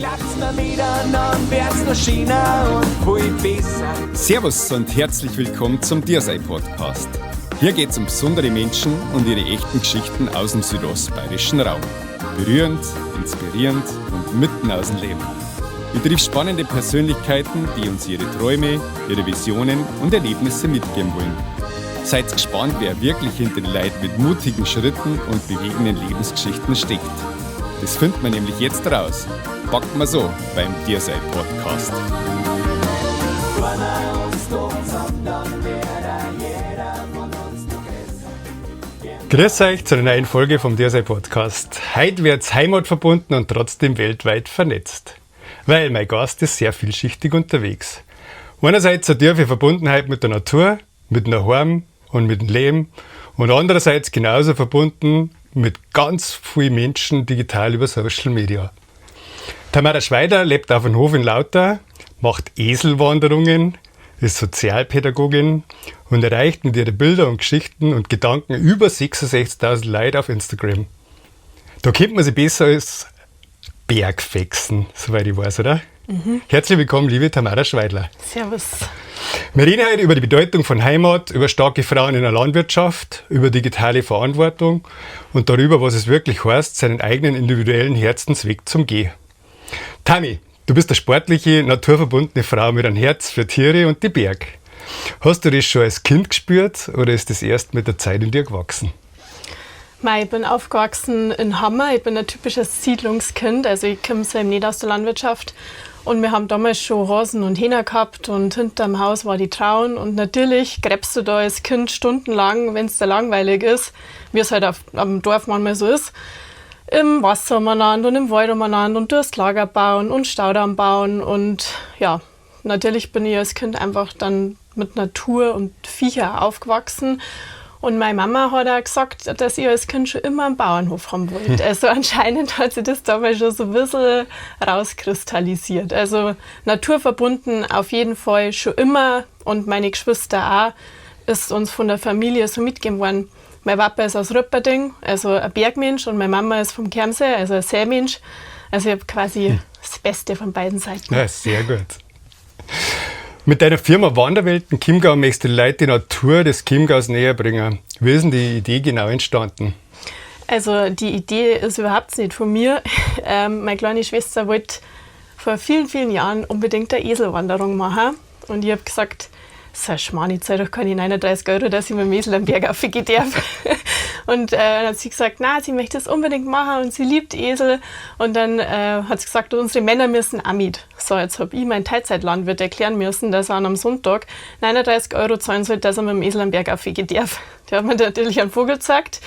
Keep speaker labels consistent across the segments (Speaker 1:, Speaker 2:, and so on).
Speaker 1: Klappt's mir miteinander, wird's noch schöner und viel besser.
Speaker 2: Servus und herzlich willkommen zum Diersei Podcast. Hier geht's um besondere Menschen und ihre echten Geschichten aus dem südostbayerischen Raum. Berührend, inspirierend und mitten aus dem Leben. Ich triff spannende Persönlichkeiten, die uns ihre Träume, ihre Visionen und Erlebnisse mitgeben wollen. Seid gespannt, wer wirklich hinter den Leuten mit mutigen Schritten und bewegenden Lebensgeschichten steckt. Das findet man nämlich jetzt raus. Packt man so beim Diersei Podcast.
Speaker 1: Tun wir uns doch zusammen, dann wär jeder von uns noch größer.
Speaker 3: Grüß euch zu einer neuen Folge vom Diersei Podcast. Heute wird's heimatverbunden und trotzdem weltweit vernetzt. Weil mein Gast ist sehr vielschichtig unterwegs. Einerseits eine tiefe Verbundenheit mit der Natur, mit dem Heim und mit dem Leben und andererseits genauso verbunden mit ganz vielen Menschen digital über Social Media. Tamara Schweidler lebt auf dem Hof in Lauter, macht Eselwanderungen, ist Sozialpädagogin und erreicht mit ihren Bildern und Geschichten und Gedanken über 66.000 Leute auf Instagram. Da kennt man sie besser als Bergfexen, soweit ich weiß, oder? Herzlich willkommen, liebe Tamara Schweidler.
Speaker 4: Servus.
Speaker 3: Wir reden heute über die Bedeutung von Heimat, über starke Frauen in der Landwirtschaft, über digitale Verantwortung und darüber, was es wirklich heißt, seinen eigenen individuellen Herzensweg zum Gehen. Tami, du bist eine sportliche, naturverbundene Frau mit einem Herz für Tiere und die Berg. Hast du das schon als Kind gespürt oder ist das erst mit der Zeit in dir gewachsen?
Speaker 4: Mei, ich bin aufgewachsen in Hammer. Ich bin ein typisches Siedlungskind. Also ich komme so eben nicht aus der Landwirtschaft. Und wir haben damals schon Hasen und Hähner gehabt und hinterm Haus war die Traun. Und natürlich gräbst du da als Kind stundenlang, wenn's dir langweilig ist, wie es halt am Dorf manchmal so ist, im Wasser umeinander und im Wald umeinander und durchs Lager bauen und Staudamm bauen. Und ja, natürlich bin ich als Kind einfach dann mit Natur und Viecher aufgewachsen. Und meine Mama hat auch gesagt, dass ich als Kind schon immer einen Bauernhof haben wollte. Also anscheinend hat sich das damals schon so ein bisschen rauskristallisiert. Also naturverbunden auf jeden Fall schon immer und meine Geschwister auch, ist uns von der Familie so mitgegeben worden. Mein Papa ist aus Röpperding, also ein Bergmensch, und meine Mama ist vom Kermsee, also ein Seemensch. Also ich hab quasi das Beste von beiden Seiten.
Speaker 3: Ja, sehr gut. Mit deiner Firma Wanderwelten Chiemgau möchtest du die Leute die Natur des Chiemgaus näher bringen. Wie ist denn die Idee genau entstanden?
Speaker 4: Also die Idee ist überhaupt nicht von mir. Meine kleine Schwester wollte vor vielen, vielen Jahren unbedingt eine Eselwanderung machen. Und ich hab gesagt, so ein Schmarrn, ich zahl doch keine 39 Euro, dass ich mit dem Esel am Berg raufgehen darf. Und dann hat sie gesagt, nein, sie möchte das unbedingt machen und sie liebt Esel. Und dann hat sie gesagt, unsere Männer müssen auch mit. So, jetzt hab ich meinen Teilzeitlandwirt erklären müssen, dass er am Sonntag 39 Euro zahlen soll, dass er mit dem Esel am Berg raufgehen darf. Der hat mir natürlich einen Vogel gezeigt.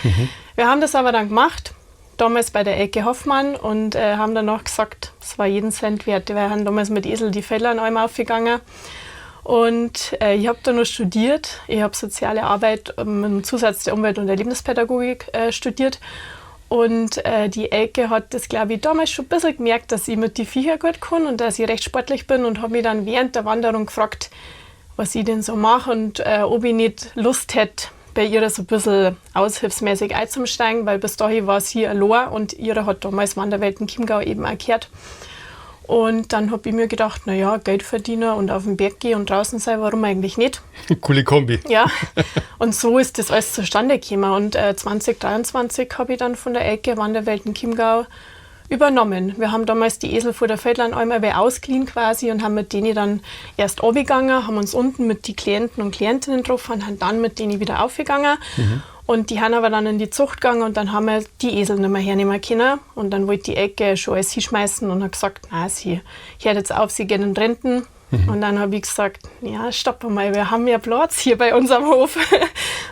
Speaker 4: Wir haben das aber dann gemacht, damals bei der Elke Hoffmann, und haben danach gesagt, es war jeden Cent wert. Wir haben damals mit Esel die Felder an allem aufgegangen. Und ich hab da noch studiert. Ich hab soziale Arbeit mit dem Zusatz der Umwelt- und Erlebnispädagogik studiert. Und die Elke hat das, glaub ich, damals schon ein bisschen gemerkt, dass ich mit den Viechern gut kann und dass ich recht sportlich bin, und hab mich dann während der Wanderung gefragt, was ich denn so mache und ob ich nicht Lust hätte, bei ihr so ein bisschen aushilfsmäßig einzusteigen, weil bis dahin war sie allein und ihre hat damals Wanderwelten Chiemgau eben auch gehört. Und dann hab ich mir gedacht, na ja, Geld verdienen und auf den Berg gehen und draußen sein, warum eigentlich nicht?
Speaker 3: Coole Kombi.
Speaker 4: Ja, und so ist das alles zustande gekommen. Und 2023 hab ich dann von der Elke Wanderwelten Chiemgau übernommen. Wir haben damals die Esel vor der Feldland einmal wieder ausgeliehen quasi und haben mit denen dann erst runtergegangen, haben uns unten mit den Klienten und Klientinnen getroffen und haben dann mit denen wieder aufgegangen. Und die haben aber dann in die Zucht gegangen und dann haben wir die Esel nicht mehr hernehmen können. Und dann wollte die Elke schon alles hinschmeißen und hat gesagt, nein, sie hört jetzt auf, sie geht in Renten. Und dann hab ich gesagt, ja, stopp mal, wir haben ja Platz hier bei uns am Hof.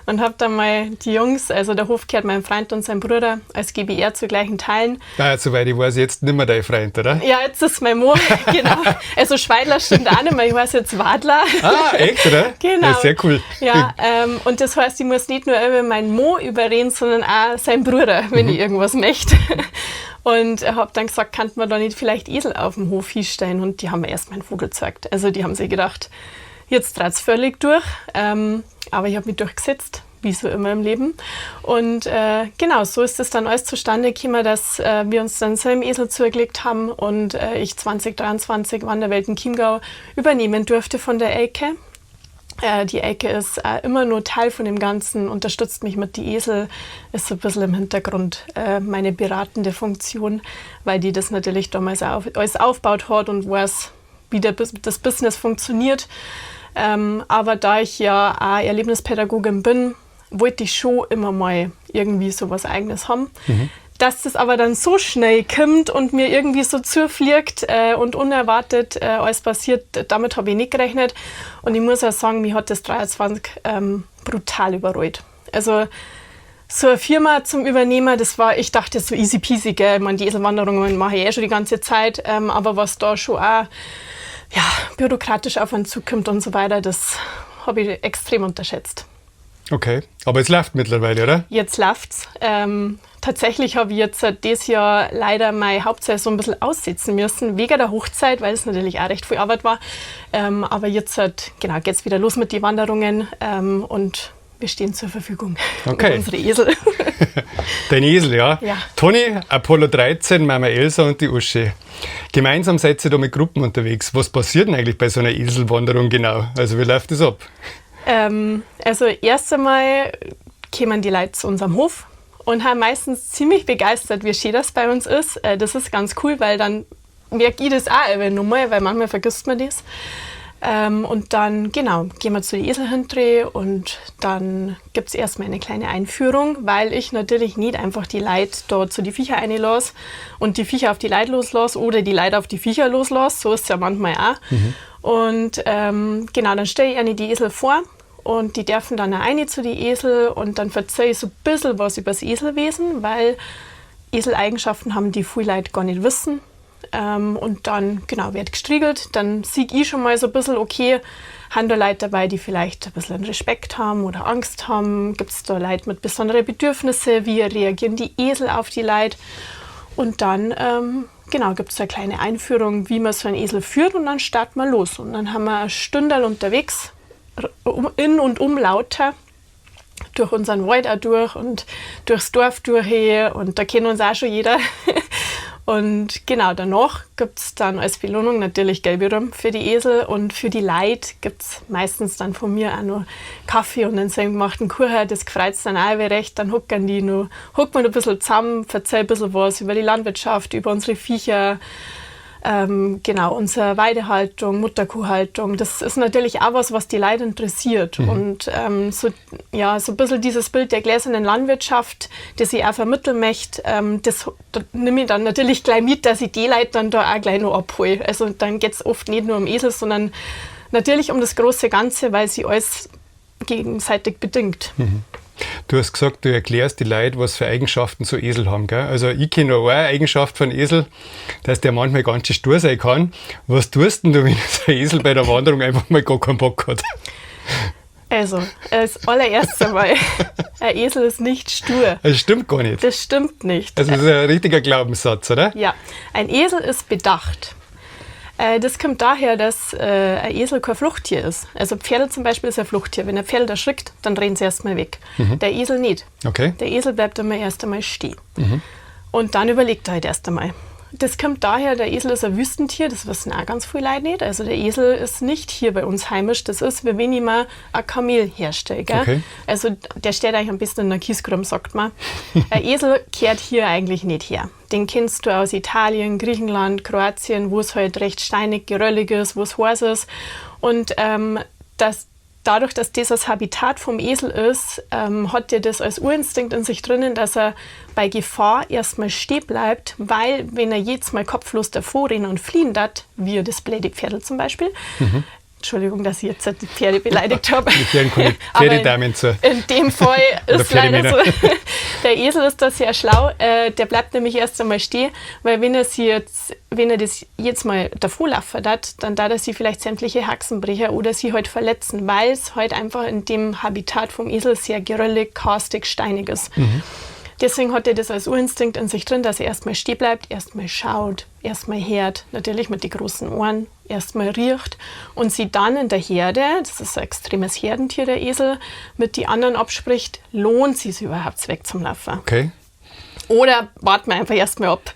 Speaker 4: Und hab dann mal die Jungs, also der Hof gehört meinem Freund und seinem Bruder als GbR zu gleichen Teilen.
Speaker 3: Ah, soweit ich weiß, jetzt nicht mehr dein Freund, oder?
Speaker 4: Ja, jetzt ist mein Mo, genau. Also Schweidler stimmt auch nicht mehr, ich heiße jetzt Wadler.
Speaker 3: Ah, echt, oder?
Speaker 4: Genau.
Speaker 3: Ja, sehr cool.
Speaker 4: Ja, und das heißt, ich muss nicht nur über meinen Mo überreden, sondern auch seinen Bruder, wenn ich irgendwas möchte. Und hab dann gesagt, kann man da nicht vielleicht Esel auf dem Hof hinstellen? Und die haben mir erst meinen Vogel gezeigt. Also die haben sich gedacht, jetzt dreht's völlig durch. Aber ich hab mich durchgesetzt. Wie so immer im Leben. Und genau, so ist es dann alles zustande gekommen, dass wir uns dann so im Esel zugelegt haben und ich 2023 Wanderwelten Chiemgau übernehmen durfte von der Elke. Die Elke ist immer nur Teil von dem Ganzen, unterstützt mich mit die Esel, ist so ein bisschen im Hintergrund meine beratende Funktion, weil die das natürlich damals auch alles aufgebaut hat und weiß, wie das Business funktioniert. Aber da ich ja auch Erlebnispädagogin bin, wollte ich schon immer mal irgendwie so was Eigenes haben. Dass das aber dann so schnell kommt und mir irgendwie so zufliegt und unerwartet alles passiert, damit habe ich nicht gerechnet. Und ich muss auch sagen, mich hat das 23 brutal überrollt. Also so eine Firma zum Übernehmen, das war, ich dachte so easy peasy, gell? Ich meine, die Eselwanderungen mache ich eh schon die ganze Zeit, aber was da schon auch, ja, bürokratisch auf einen zukommt und so weiter, das habe ich extrem unterschätzt.
Speaker 3: Okay, aber es läuft mittlerweile, oder?
Speaker 4: Jetzt läuft's. Tatsächlich habe ich jetzt dieses Jahr leider meine Hauptsaison ein bisschen aussetzen müssen, wegen der Hochzeit, weil es natürlich auch recht viel Arbeit war. Aber jetzt halt, genau, geht's wieder los mit den Wanderungen und wir stehen zur Verfügung.
Speaker 3: Okay.
Speaker 4: Und unsere Esel.
Speaker 3: Dein Esel, ja.
Speaker 4: Ja.
Speaker 3: Toni, Apollo 13, Mama Elsa und die Uschi. Gemeinsam seid ihr da mit Gruppen unterwegs. Was passiert denn eigentlich bei so einer Eselwanderung genau? Also wie läuft das ab?
Speaker 4: Also erst einmal kommen die Leute zu unserem Hof und haben meistens ziemlich begeistert, wie schön das bei uns ist. Das ist ganz cool, weil dann merke ich das auch immer nochmal, weil manchmal vergisst man das. Und dann, genau, gehen wir zu den Esel hinterher und dann gibt's erstmal eine kleine Einführung, weil ich natürlich nicht einfach die Leute da zu die Viecher reinlasse und die Viecher auf die Leute loslasse oder die Leute auf die Viecher loslasse, so ist's ja manchmal auch. Und genau, dann stelle ich ihnen die Esel vor und die dürfen dann auch rein zu die Esel und dann erzähle ich so ein bisschen was über das Eselwesen, weil Eseleigenschaften haben die viele Leute gar nicht wissen. Und dann, genau, wird gestriegelt. Dann sehe ich schon mal so ein bisschen, okay, haben da Leute dabei, die vielleicht ein bisschen Respekt haben oder Angst haben? Gibt's da Leute mit besonderen Bedürfnissen? Wie reagieren die Esel auf die Leute? Und dann genau, gibt's da eine kleine Einführung, wie man so einen Esel führt und dann starten wir los. Und dann haben wir eine Stunde unterwegs, in und um Lauter, durch unseren Wald auch durch und durchs Dorf durch und da kennt uns auch schon jeder. Und genau, danach gibt's dann als Belohnung natürlich gelbe Rum für die Esel und für die Leute gibt's meistens dann von mir auch noch Kaffee und einen selbstgemachten Kuchen. Das freut's dann auch recht. Dann hocken die noch, hockt man ein bisschen zusammen, erzählt ein bisschen was über die Landwirtschaft, über unsere Viecher, genau, unsere Weidehaltung, Mutterkuhhaltung. Das ist natürlich auch was, was die Leute interessiert. Und so, ja, so ein bisschen dieses Bild der gläsernen Landwirtschaft, das ich auch vermitteln möchte, das da nehme ich dann natürlich gleich mit, dass ich die Leute dann da auch gleich noch abhole. Also dann geht's oft nicht nur um Esel, sondern natürlich um das große Ganze, weil sie alles gegenseitig bedingt.
Speaker 3: Du hast gesagt, du erklärst die Leute, was für Eigenschaften so Esel haben, gell? Also ich kenne nur eine Eigenschaft von Esel, dass der manchmal ganz schön stur sein kann. Was tust denn du, wenn so ein Esel bei der Wanderung einfach mal gar keinen Bock hat?
Speaker 4: Also, als allererstes einmal, ein Esel ist nicht stur.
Speaker 3: Das stimmt gar nicht.
Speaker 4: Das stimmt nicht.
Speaker 3: Also das ist ein richtiger Glaubenssatz, oder?
Speaker 4: Ja, ein Esel ist bedacht. Das kommt daher, dass ein Esel kein Fluchttier ist. Also Pferde zum Beispiel ist ein Fluchttier. Wenn ein Pferd erschrickt, dann rennen sie erstmal weg. Der Esel nicht. Der Esel bleibt immer erst einmal stehen. Und dann überlegt er halt erst einmal. Das kommt daher, der Esel ist ein Wüstentier, das wissen auch ganz viele Leute nicht. Also der Esel ist nicht hier bei uns heimisch, das ist, wie wenn ich mir ein Kamel herstelle. Gell? Also der steht eigentlich am besten in der Kiesgrube, sagt man. Ein Esel kehrt hier eigentlich nicht her. Den kennst du aus Italien, Griechenland, Kroatien, wo es halt recht steinig, geröllig ist, wo es heiß ist. Und dadurch, dass das das Habitat vom Esel ist, hat er das als Urinstinkt in sich drinnen, dass er bei Gefahr erstmal stehen bleibt, weil wenn er jetzt mal kopflos davor rennen und fliehen dat, wie das blöde Pferdl zum Beispiel, Entschuldigung, dass ich jetzt die Pferde beleidigt habe.
Speaker 3: Die Pferde kommen
Speaker 4: Aber
Speaker 3: Pferdedamen zu.
Speaker 4: in dem Fall
Speaker 3: Oder
Speaker 4: ist leider so.
Speaker 3: Pferdemänner.
Speaker 4: Der Esel ist da sehr schlau. Der bleibt nämlich erst einmal stehen, weil wenn er sie jetzt, wenn er das jetzt mal davor laufen hat, dann darf er sie vielleicht sämtliche Haxen brechen oder sie halt verletzen, weil es halt einfach in dem Habitat vom Esel sehr geröllig, karstig, steinig ist. Deswegen hat er das als Urinstinkt in sich drin, dass er erstmal stehen bleibt, erstmal schaut, erstmal hört, natürlich mit den großen Ohren, erstmal riecht und sie dann in der Herde, das ist ein extremes Herdentier, der Esel, mit die anderen abspricht, lohnt es sich überhaupt weg zum Laufen. Oder warten wir einfach erstmal ab.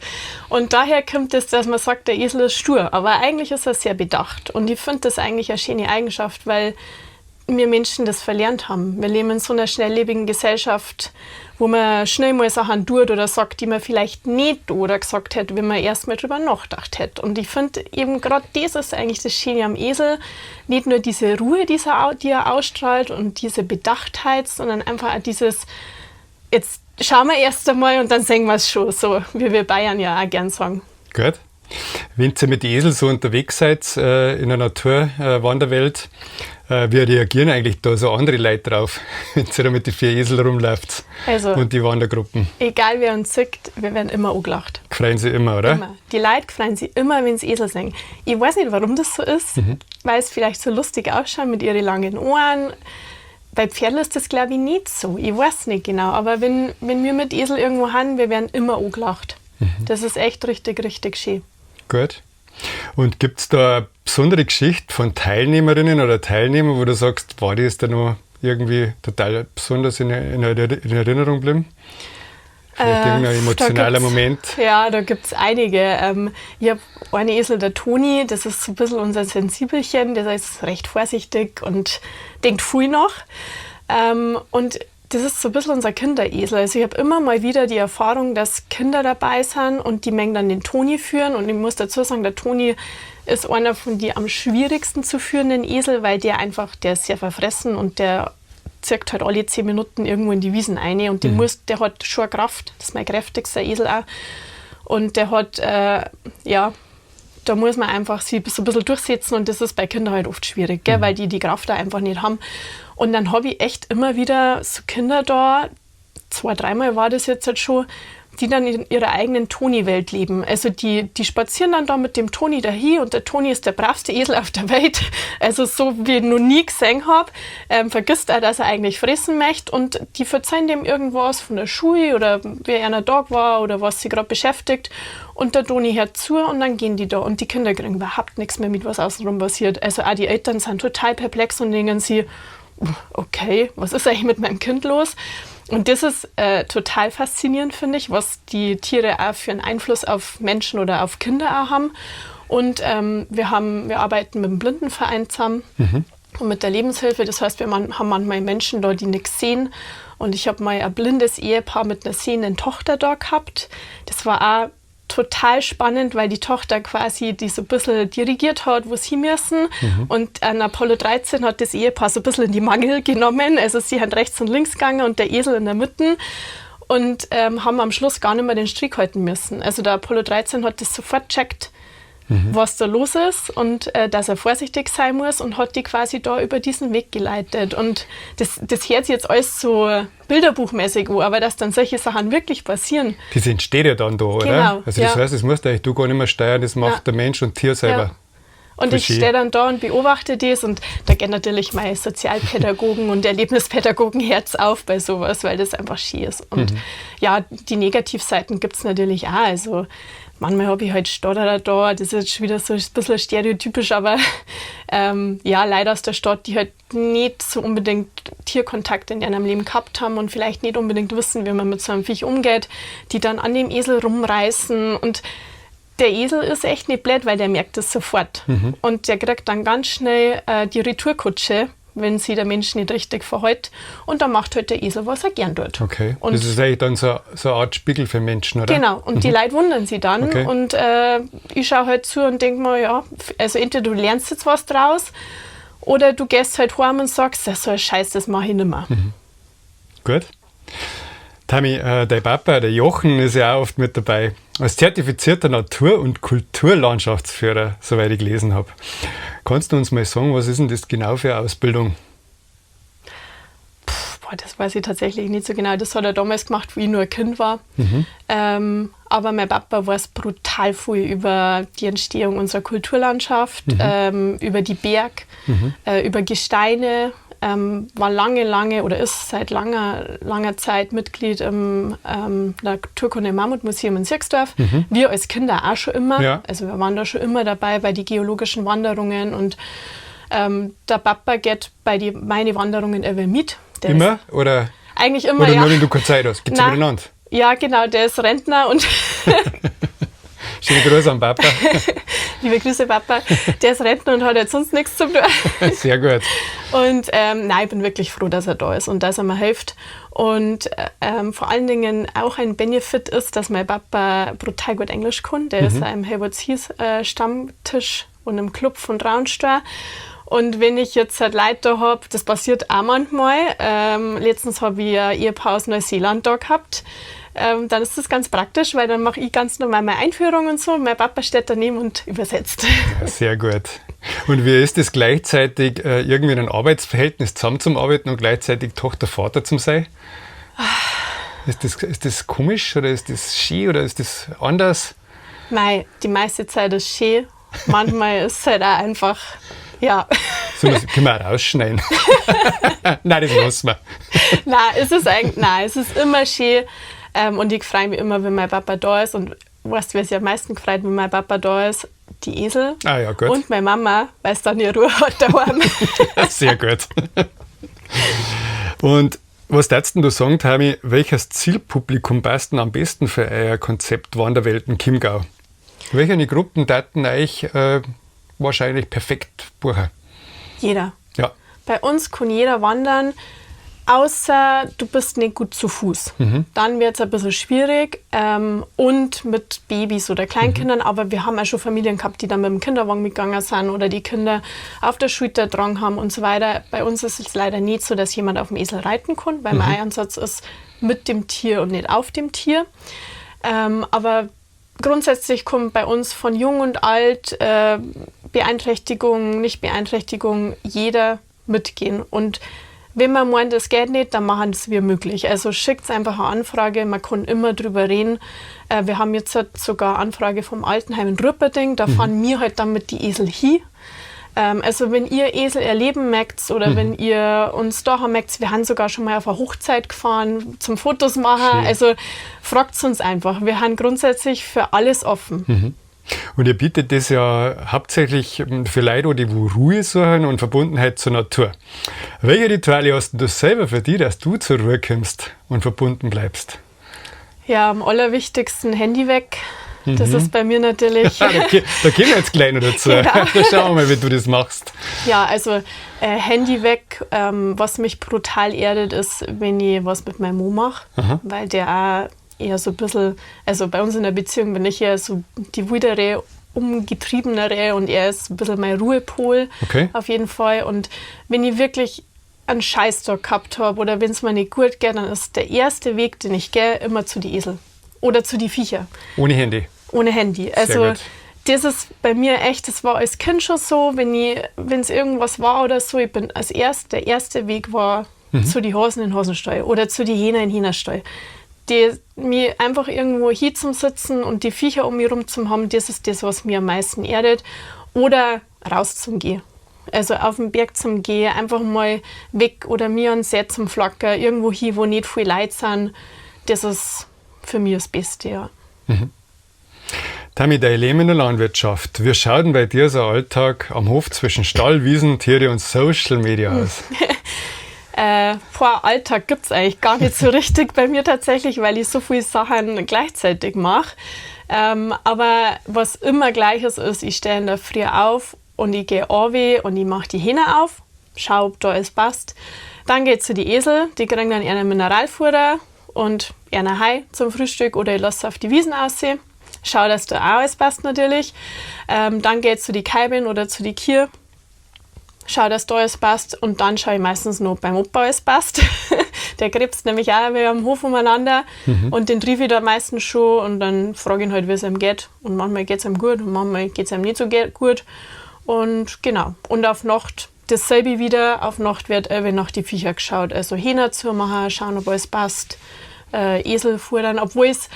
Speaker 4: Und daher kommt es, dass man sagt, der Esel ist stur. Aber eigentlich ist er sehr bedacht. Und ich finde das eigentlich eine schöne Eigenschaft, weil wir Menschen das verlernt haben. Wir leben in so einer schnelllebigen Gesellschaft, wo man schnell mal Sachen tut oder sagt, die man vielleicht nicht oder gesagt hätte, wenn man erst mal drüber nachgedacht hätte. Und ich finde eben gerade das ist eigentlich das Schöne am Esel. Nicht nur diese Ruhe, die er ausstrahlt und diese Bedachtheit, sondern einfach auch dieses, jetzt schauen wir erst einmal und dann sehen wir es schon, so wie wir Bayern ja auch gern sagen.
Speaker 3: Gut. Wenn ihr mit den Esel so unterwegs seid, in der Naturwanderwelt, wie reagieren eigentlich da so andere Leute drauf, wenn ihr da mit den 4 Esel rumlauft und die Wandergruppen?
Speaker 4: Egal wer uns sieht, wir werden immer angelacht.
Speaker 3: Freuen sie immer, oder?
Speaker 4: Immer. Die Leute freuen sich immer, wenn sie Esel sehen. Ich weiß nicht, warum das so ist, weil es vielleicht so lustig ausschaut mit ihren langen Ohren. Bei Pferden ist das, glaub ich, nicht so. Ich weiß nicht genau, aber wenn wir mit Esel irgendwo haben, wir werden immer angelacht. Das ist echt richtig, richtig schön.
Speaker 3: Gut. Und gibt's da eine besondere Geschichte von Teilnehmerinnen oder Teilnehmern, wo du sagst, war die ist da noch irgendwie total besonders in Erinnerung geblieben? Vielleicht irgendein emotionaler Moment?
Speaker 4: Ja, da gibt's einige. Ich hab einen Esel, der Toni, das ist so ein bisschen unser Sensibelchen, der ist recht vorsichtig und denkt viel nach. Und das ist so ein bisschen unser Kinderesel. Also ich hab immer mal wieder die Erfahrung, dass Kinder dabei sind und die mengen dann den Toni führen. Und ich muss dazu sagen, der Toni ist einer von die am schwierigsten zu führenden Esel, weil der einfach, der ist sehr verfressen und der zirkt halt alle 10 Minuten irgendwo in die Wiesen ein. Und der hat schon Kraft, das ist mein kräftigster Esel auch. Und der hat, ja, da muss man einfach sich so ein bisschen durchsetzen und das ist bei Kindern halt oft schwierig, gell? Weil die die Kraft da einfach nicht haben. Und dann hab ich echt immer wieder so Kinder da, 2, 3-mal war das jetzt halt schon, die dann in ihrer eigenen Toni-Welt leben. Also die spazieren dann da mit dem Toni dahin und der Toni ist der bravste Esel auf der Welt. Also so wie ich noch nie gesehen hab. Vergisst er, dass er eigentlich fressen möchte und die verzeihen dem irgendwas von der Schule oder wie einer da war oder was sie grad beschäftigt. Und der Toni hört zu und dann gehen die da und die Kinder kriegen überhaupt nichts mehr mit, was außenrum passiert. Also auch die Eltern sind total perplex und denken sie, okay, was ist eigentlich mit meinem Kind los? Und das ist total faszinierend, finde ich, was die Tiere auch für einen Einfluss auf Menschen oder auf Kinder auch haben. Und wir arbeiten mit dem Blindenverein zusammen und mit der Lebenshilfe. Das heißt, wir haben manchmal Menschen da, die nichts sehen. Und ich habe mal ein blindes Ehepaar mit einer sehenden Tochter da gehabt. Das war auch total spannend, weil die Tochter quasi die so ein bisschen dirigiert hat, wo sie müssen. Und an Apollo 13 hat das Ehepaar so ein bisschen in die Mangel genommen. Also sie hat rechts und links gegangen und der Esel in der Mitte. Und haben am Schluss gar nicht mehr den Strick halten müssen. Also der Apollo 13 hat das sofort gecheckt, was da los ist und dass er vorsichtig sein muss und hat die quasi da über diesen Weg geleitet. Und das hört sich jetzt alles so bilderbuchmäßig an, aber dass dann solche Sachen wirklich passieren.
Speaker 3: Das entsteht ja dann da, oder?
Speaker 4: Genau,
Speaker 3: Also das
Speaker 4: ja.
Speaker 3: heißt, das musst eigentlich du gar nicht mehr steuern, das macht der Mensch und Tier selber.
Speaker 4: Ja. Und ich
Speaker 3: Verstehe.
Speaker 4: stehe dann da und beobachte das und da geht natürlich mein Sozialpädagogen und Erlebnispädagogen-Herz auf bei sowas, weil das einfach schön ist. Und ja, die Negativseiten gibt's natürlich auch. Also manchmal hab ich halt Stotterer da, das ist jetzt schon wieder so ein bisschen stereotypisch, aber ja, Leute aus der Stadt, die halt nicht so unbedingt Tierkontakt in ihrem Leben gehabt haben und vielleicht nicht unbedingt wissen, wie man mit so einem Viech umgeht, die dann an dem Esel rumreißen und der Esel ist echt nicht blöd, weil der merkt das sofort. Und der kriegt dann ganz schnell die Retourkutsche, wenn sich der Mensch nicht richtig verhält. Und dann macht halt der Esel, was er gern tut.
Speaker 3: Okay.
Speaker 4: Und
Speaker 3: das ist eigentlich dann so eine Art Spiegel für Menschen, oder?
Speaker 4: Genau. Und die Leute wundern sich dann. Und ich schaue halt zu und denk mir, ja, also entweder du lernst jetzt was draus oder du gehst halt heim und sagst, das ist so ein Scheiß, das mach ich nimmer.
Speaker 3: Gut. Tami, dein Papa, der Jochen, ist ja auch oft mit dabei. Als zertifizierter Natur- und Kulturlandschaftsführer, soweit ich gelesen hab. Kannst du uns mal sagen, was ist denn das genau für eine Ausbildung?
Speaker 4: Puh, boah, das weiß ich tatsächlich nicht so genau. Das hat er damals gemacht, wie ich nur ein Kind war. Aber mein Papa weiß brutal viel über die Entstehung unserer Kulturlandschaft, über die Berg, über Gesteine. War lange, lange oder ist seit langer, langer Zeit Mitglied im Naturkunde-Mammutmuseum in Sierksdorf. Wir als Kinder auch schon immer.
Speaker 3: Ja.
Speaker 4: Also wir waren da schon immer dabei bei den geologischen Wanderungen und der Papa geht bei die, meine Wanderungen immer mit. Der
Speaker 3: Immer?
Speaker 4: Ist
Speaker 3: Oder,
Speaker 4: eigentlich immer,
Speaker 3: oder
Speaker 4: ja.
Speaker 3: nur, wenn du keine Zeit hast? Geht's ja
Speaker 4: Nein.
Speaker 3: miteinander?
Speaker 4: Ja, genau, der ist Rentner und
Speaker 3: Schöne Grüße an Papa.
Speaker 4: liebe Grüße, Papa, der ist Rentner und hat jetzt sonst nichts zu tun.
Speaker 3: Sehr gut.
Speaker 4: Und nein, ich bin wirklich froh, dass er da ist und dass er mir hilft. Und vor allen Dingen auch ein Benefit ist, dass mein Papa brutal gut Englisch kann. Der ist im Haywards Heath Stammtisch und im Club von Traunstein. Und wenn ich jetzt halt Leute da hab, das passiert auch manchmal. Letztens habe ich ein Ehepaar aus Neuseeland da gehabt. Dann ist das ganz praktisch, weil dann mache ich ganz normal meine Einführung und so. Und mein Papa steht daneben und übersetzt.
Speaker 3: Ja, sehr gut. Und wie ist es gleichzeitig, irgendwie in einem Arbeitsverhältnis zusammen zum Arbeiten und gleichzeitig Tochter-Vater zum sein? Ist das komisch oder ist das schön oder ist das anders?
Speaker 4: Mei, die meiste Zeit ist schön. Manchmal ist es halt auch einfach, ja.
Speaker 3: So, das können wir auch rausschneiden. Nein, das lassen wir.
Speaker 4: Nein, es ist eigentlich, nein, es ist immer schön. Und ich freue mich immer, wenn mein Papa da ist. Und weißt du, wer sich am meisten gefreut, wenn mein Papa da ist? Die Esel.
Speaker 3: Ah ja, gut.
Speaker 4: Und meine Mama, weil es dann ihre Ruhe hat daheim.
Speaker 3: Sehr gut. Und was würdest denn du sagen, Tami, welches Zielpublikum passt denn am besten für euer Konzept Wanderwelten Chiemgau? Welche Gruppen taten euch wahrscheinlich perfekt buchen?
Speaker 4: Jeder.
Speaker 3: Ja.
Speaker 4: Bei uns kann jeder wandern, außer du bist nicht gut zu Fuß. Dann wird es ein bisschen schwierig und mit Babys oder Kleinkindern. Aber wir haben auch schon Familien gehabt, die dann mit dem Kinderwagen mitgegangen sind oder die Kinder auf der Schulter dran haben und so weiter. Bei uns ist es leider nicht so, dass jemand auf dem Esel reiten kann, weil mein Einsatz ist mit dem Tier und nicht auf dem Tier. Aber grundsätzlich kommt bei uns von jung und alt, Beeinträchtigung, Nicht-Beeinträchtigung, jeder mitgehen. Und wenn man meint, es geht nicht, dann machen es wir möglich. Also schickt einfach eine Anfrage, man kann immer drüber reden. Wir haben jetzt halt sogar Anfrage vom Altenheim in Rüpperding, da fahren wir halt dann mit die Esel hin. Also wenn ihr Esel erleben möchtet oder wenn ihr uns da haben möchtet, wir haben sogar schon mal auf eine Hochzeit gefahren zum Fotos machen.
Speaker 3: Schön.
Speaker 4: Also fragt uns einfach. Wir haben grundsätzlich für alles offen.
Speaker 3: Und ihr bietet das ja hauptsächlich für Leute, die wo Ruhe suchen und Verbundenheit zur Natur. Welche Rituale hast denn du selber für dich, dass du zur Ruhe kommst und verbunden bleibst?
Speaker 4: Ja, am allerwichtigsten Handy weg. Das ist bei mir natürlich.
Speaker 3: Da kommen wir jetzt gleich noch dazu.
Speaker 4: Genau.
Speaker 3: Da schauen wir mal, wie du das machst.
Speaker 4: Ja, also Handy weg. Was mich brutal erdet, ist, wenn ich was mit meinem Mo mache, weil der auch eher so ein bisschen, also bei uns in der Beziehung bin ich eher so die wildere, umgetriebenere und er ist ein bisschen mein Ruhepol.
Speaker 3: Okay.
Speaker 4: Auf jeden Fall. Und wenn ich wirklich einen Scheißtag gehabt habe oder wenn es mir nicht gut geht, dann ist der erste Weg, den ich gehe, immer zu die Esel oder zu die Viecher.
Speaker 3: Ohne Handy.
Speaker 4: Ohne Handy. Also
Speaker 3: gut.
Speaker 4: das ist bei mir echt, das war als Kind schon so, wenn es irgendwas war oder so, ich bin als erst, der erste Weg war zu die Hosen in Hosenstall oder zu die Hähner in Hähnerstall. Die mir einfach irgendwo hier zum Sitzen und die Viecher um mich rum zu haben, das ist das, was mir am meisten erdet. Oder raus zum Gehen. Also auf den Berg zum Gehen, einfach mal weg oder mir an See zum Flacker, irgendwo hin, wo nicht viel Leute sind. Das ist für mich das Beste, ja.
Speaker 3: Tami, dein Leben in der Landwirtschaft. Wie schaut denn bei dir so ein Alltag am Hof zwischen Stall, Wiesen, Tiere und Social Media aus?
Speaker 4: Vor Alltag gibt's eigentlich gar nicht so richtig bei mir tatsächlich, weil ich so viele Sachen gleichzeitig mache. Aber was immer gleich ist, ist, ich stehe in der Früh auf und ich gehe runter und ich mache die Hähne auf, schaue, ob da alles passt. Dann gehe ich zu die Esel, die kriegen dann ihren Mineralfutter und ihren Hai zum Frühstück oder ich lasse sie auf die Wiesen aussehen. Schau, dass da auch alles passt natürlich. Dann gehe ich zu die Kalben oder zu die Kühe. Schau, dass da alles passt und dann schaue ich meistens noch, ob beim Opa alles passt. Der krebst nämlich auch immer am Hof umeinander und den triff ich da meistens schon und dann frage ich ihn halt, wie es ihm geht. Und manchmal geht es ihm gut und manchmal geht es ihm nicht so gut. Und genau. Und auf Nacht dasselbe wieder. Auf Nacht wird irgendwie nach die Viecher geschaut. Also Hähner zu machen, schauen, ob alles passt, Esel futtern, obwohl es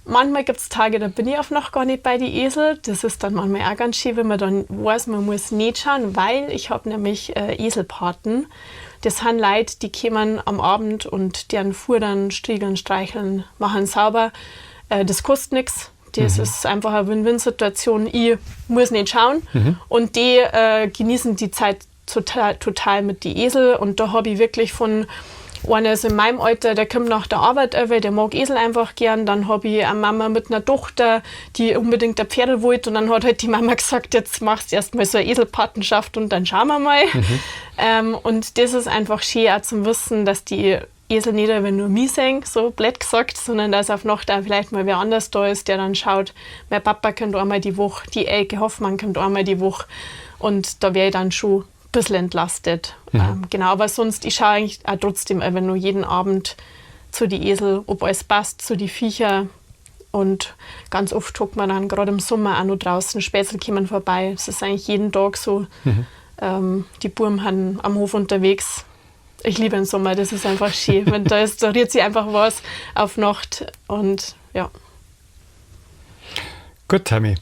Speaker 4: Manchmal gibt es Tage, da bin ich auch noch gar nicht bei die Esel. Das ist dann manchmal auch ganz schön, wenn man dann weiß, man muss nicht schauen, weil ich habe nämlich Eselpaten. Das sind Leute, die kommen am Abend und deren futtern, striegeln, streicheln, machen sauber. Das kostet nichts. Das ist einfach eine Win-Win-Situation. Ich muss nicht schauen. Und die genießen die Zeit total, total mit die Esel. Und da habe ich wirklich von einer ist in meinem Alter, der kommt nach der Arbeit über, der mag Esel einfach gern. Dann habe ich eine Mama mit einer Tochter, die unbedingt ein Pferdl wollte. Und dann hat halt die Mama gesagt, jetzt machst du erstmal so eine Eselpatenschaft und dann schauen wir mal. Und das ist einfach schön auch zum Wissen, dass die Esel nicht immer nur mich sehen, so blöd gesagt, sondern dass auf Nacht auch vielleicht mal wer anders da ist, der dann schaut, mein Papa kommt einmal die Woche, die Elke Hoffmann kommt einmal die Woche und da wäre ich dann schon ein bisschen entlastet. Genau, aber sonst, ich schaue eigentlich auch trotzdem einfach nur jeden Abend zu die Esel, ob alles passt, zu die Viecher und ganz oft hockt man dann gerade im Sommer auch noch draußen, Spätzle kommen vorbei. Es ist eigentlich jeden Tag so. Die Buam sind am Hof unterwegs. Ich liebe den Sommer, das ist einfach schön. Wenn da ist, da rührt sich einfach was auf Nacht und ja.
Speaker 3: Gut, Tami.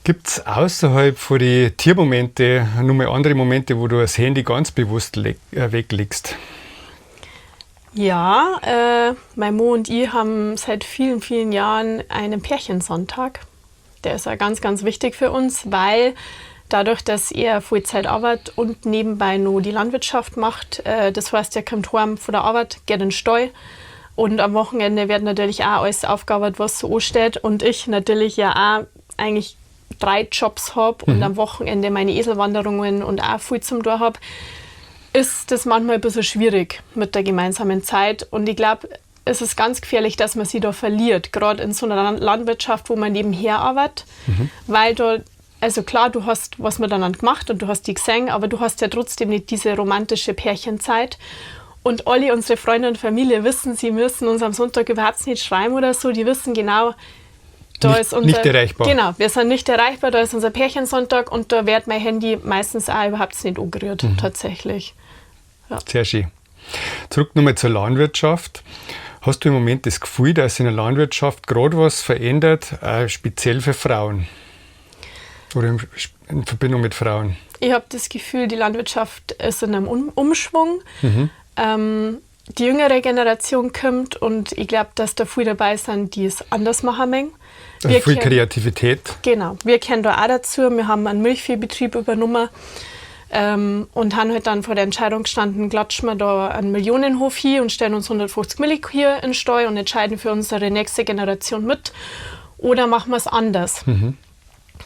Speaker 3: Gibt es außerhalb von den Tiermomente noch mal andere Momente, wo du das Handy ganz bewusst weglegst?
Speaker 4: Ja, mein Mo und ich haben seit vielen, vielen Jahren einen Pärchensonntag. Der ist auch ganz, ganz wichtig für uns, weil dadurch, dass er Vollzeit arbeitet und nebenbei noch die Landwirtschaft macht, das heißt, er kommt heim von der Arbeit, geht in den Stall und am Wochenende wird natürlich auch alles aufgearbeitet, was so ansteht und ich natürlich ja auch eigentlich 3 Jobs hab und am Wochenende meine Eselwanderungen und auch viel zum tun hab, ist das manchmal ein bisschen schwierig mit der gemeinsamen Zeit. Und ich glaub, es ist ganz gefährlich, dass man sich da verliert, grad in so einer Landwirtschaft, wo man nebenher arbeitet, weil da, also klar, du hast was miteinander gemacht und du hast die gesehen, aber du hast ja trotzdem nicht diese romantische Pärchenzeit. Und alle unsere Freunde und Familie wissen, sie müssen uns am Sonntag überhaupt nicht schreiben oder so, die wissen genau, da
Speaker 3: Nicht,
Speaker 4: ist unser,
Speaker 3: nicht erreichbar.
Speaker 4: Genau, wir sind nicht erreichbar, da ist unser Pärchensonntag und da wird mein Handy meistens auch überhaupt nicht angerührt, tatsächlich. Ja.
Speaker 3: Sehr schön. Zurück nochmal zur Landwirtschaft. Hast du im Moment das Gefühl, dass in der Landwirtschaft gerade was verändert, speziell für Frauen? Oder in Verbindung mit Frauen?
Speaker 4: Ich hab das Gefühl, die Landwirtschaft ist in einem Umschwung. Die jüngere Generation kommt und ich glaub, dass da viele dabei sind, die es anders machen möchten.
Speaker 3: Also viel Kreativität.
Speaker 4: Genau, wir kennen da auch dazu. Wir haben einen Milchviehbetrieb übernommen und haben halt dann vor der Entscheidung gestanden, klatschen wir da einen Millionenhof hin und stellen uns 150 Milchkühe in den Stall und entscheiden für unsere nächste Generation mit oder machen wir's anders.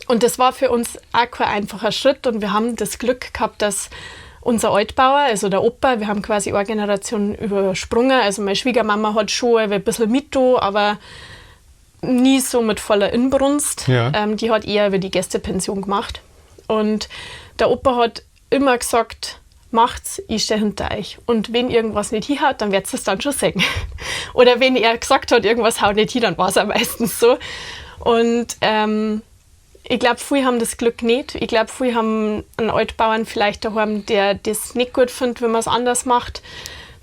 Speaker 4: Und das war für uns auch kein einfacher Schritt und wir haben das Glück gehabt, dass unser Altbauer, also der Opa, wir haben quasi eine Generation übersprungen, also meine Schwiegermama hat schon ein bisschen mit da, aber nie so mit voller Inbrunst. Die hat eher über die Gästepension gemacht. Und der Opa hat immer gesagt, macht's, ich steh hinter euch. Und wenn irgendwas nicht hinhaut, dann wird's es dann schon sehen. Oder wenn er gesagt hat, irgendwas haut nicht hin, dann war's auch meistens so. Und ich glaub, viele haben das Glück nicht. Ich glaub, viele haben einen Altbauern vielleicht daheim, der das nicht gut findet, wenn man's anders macht.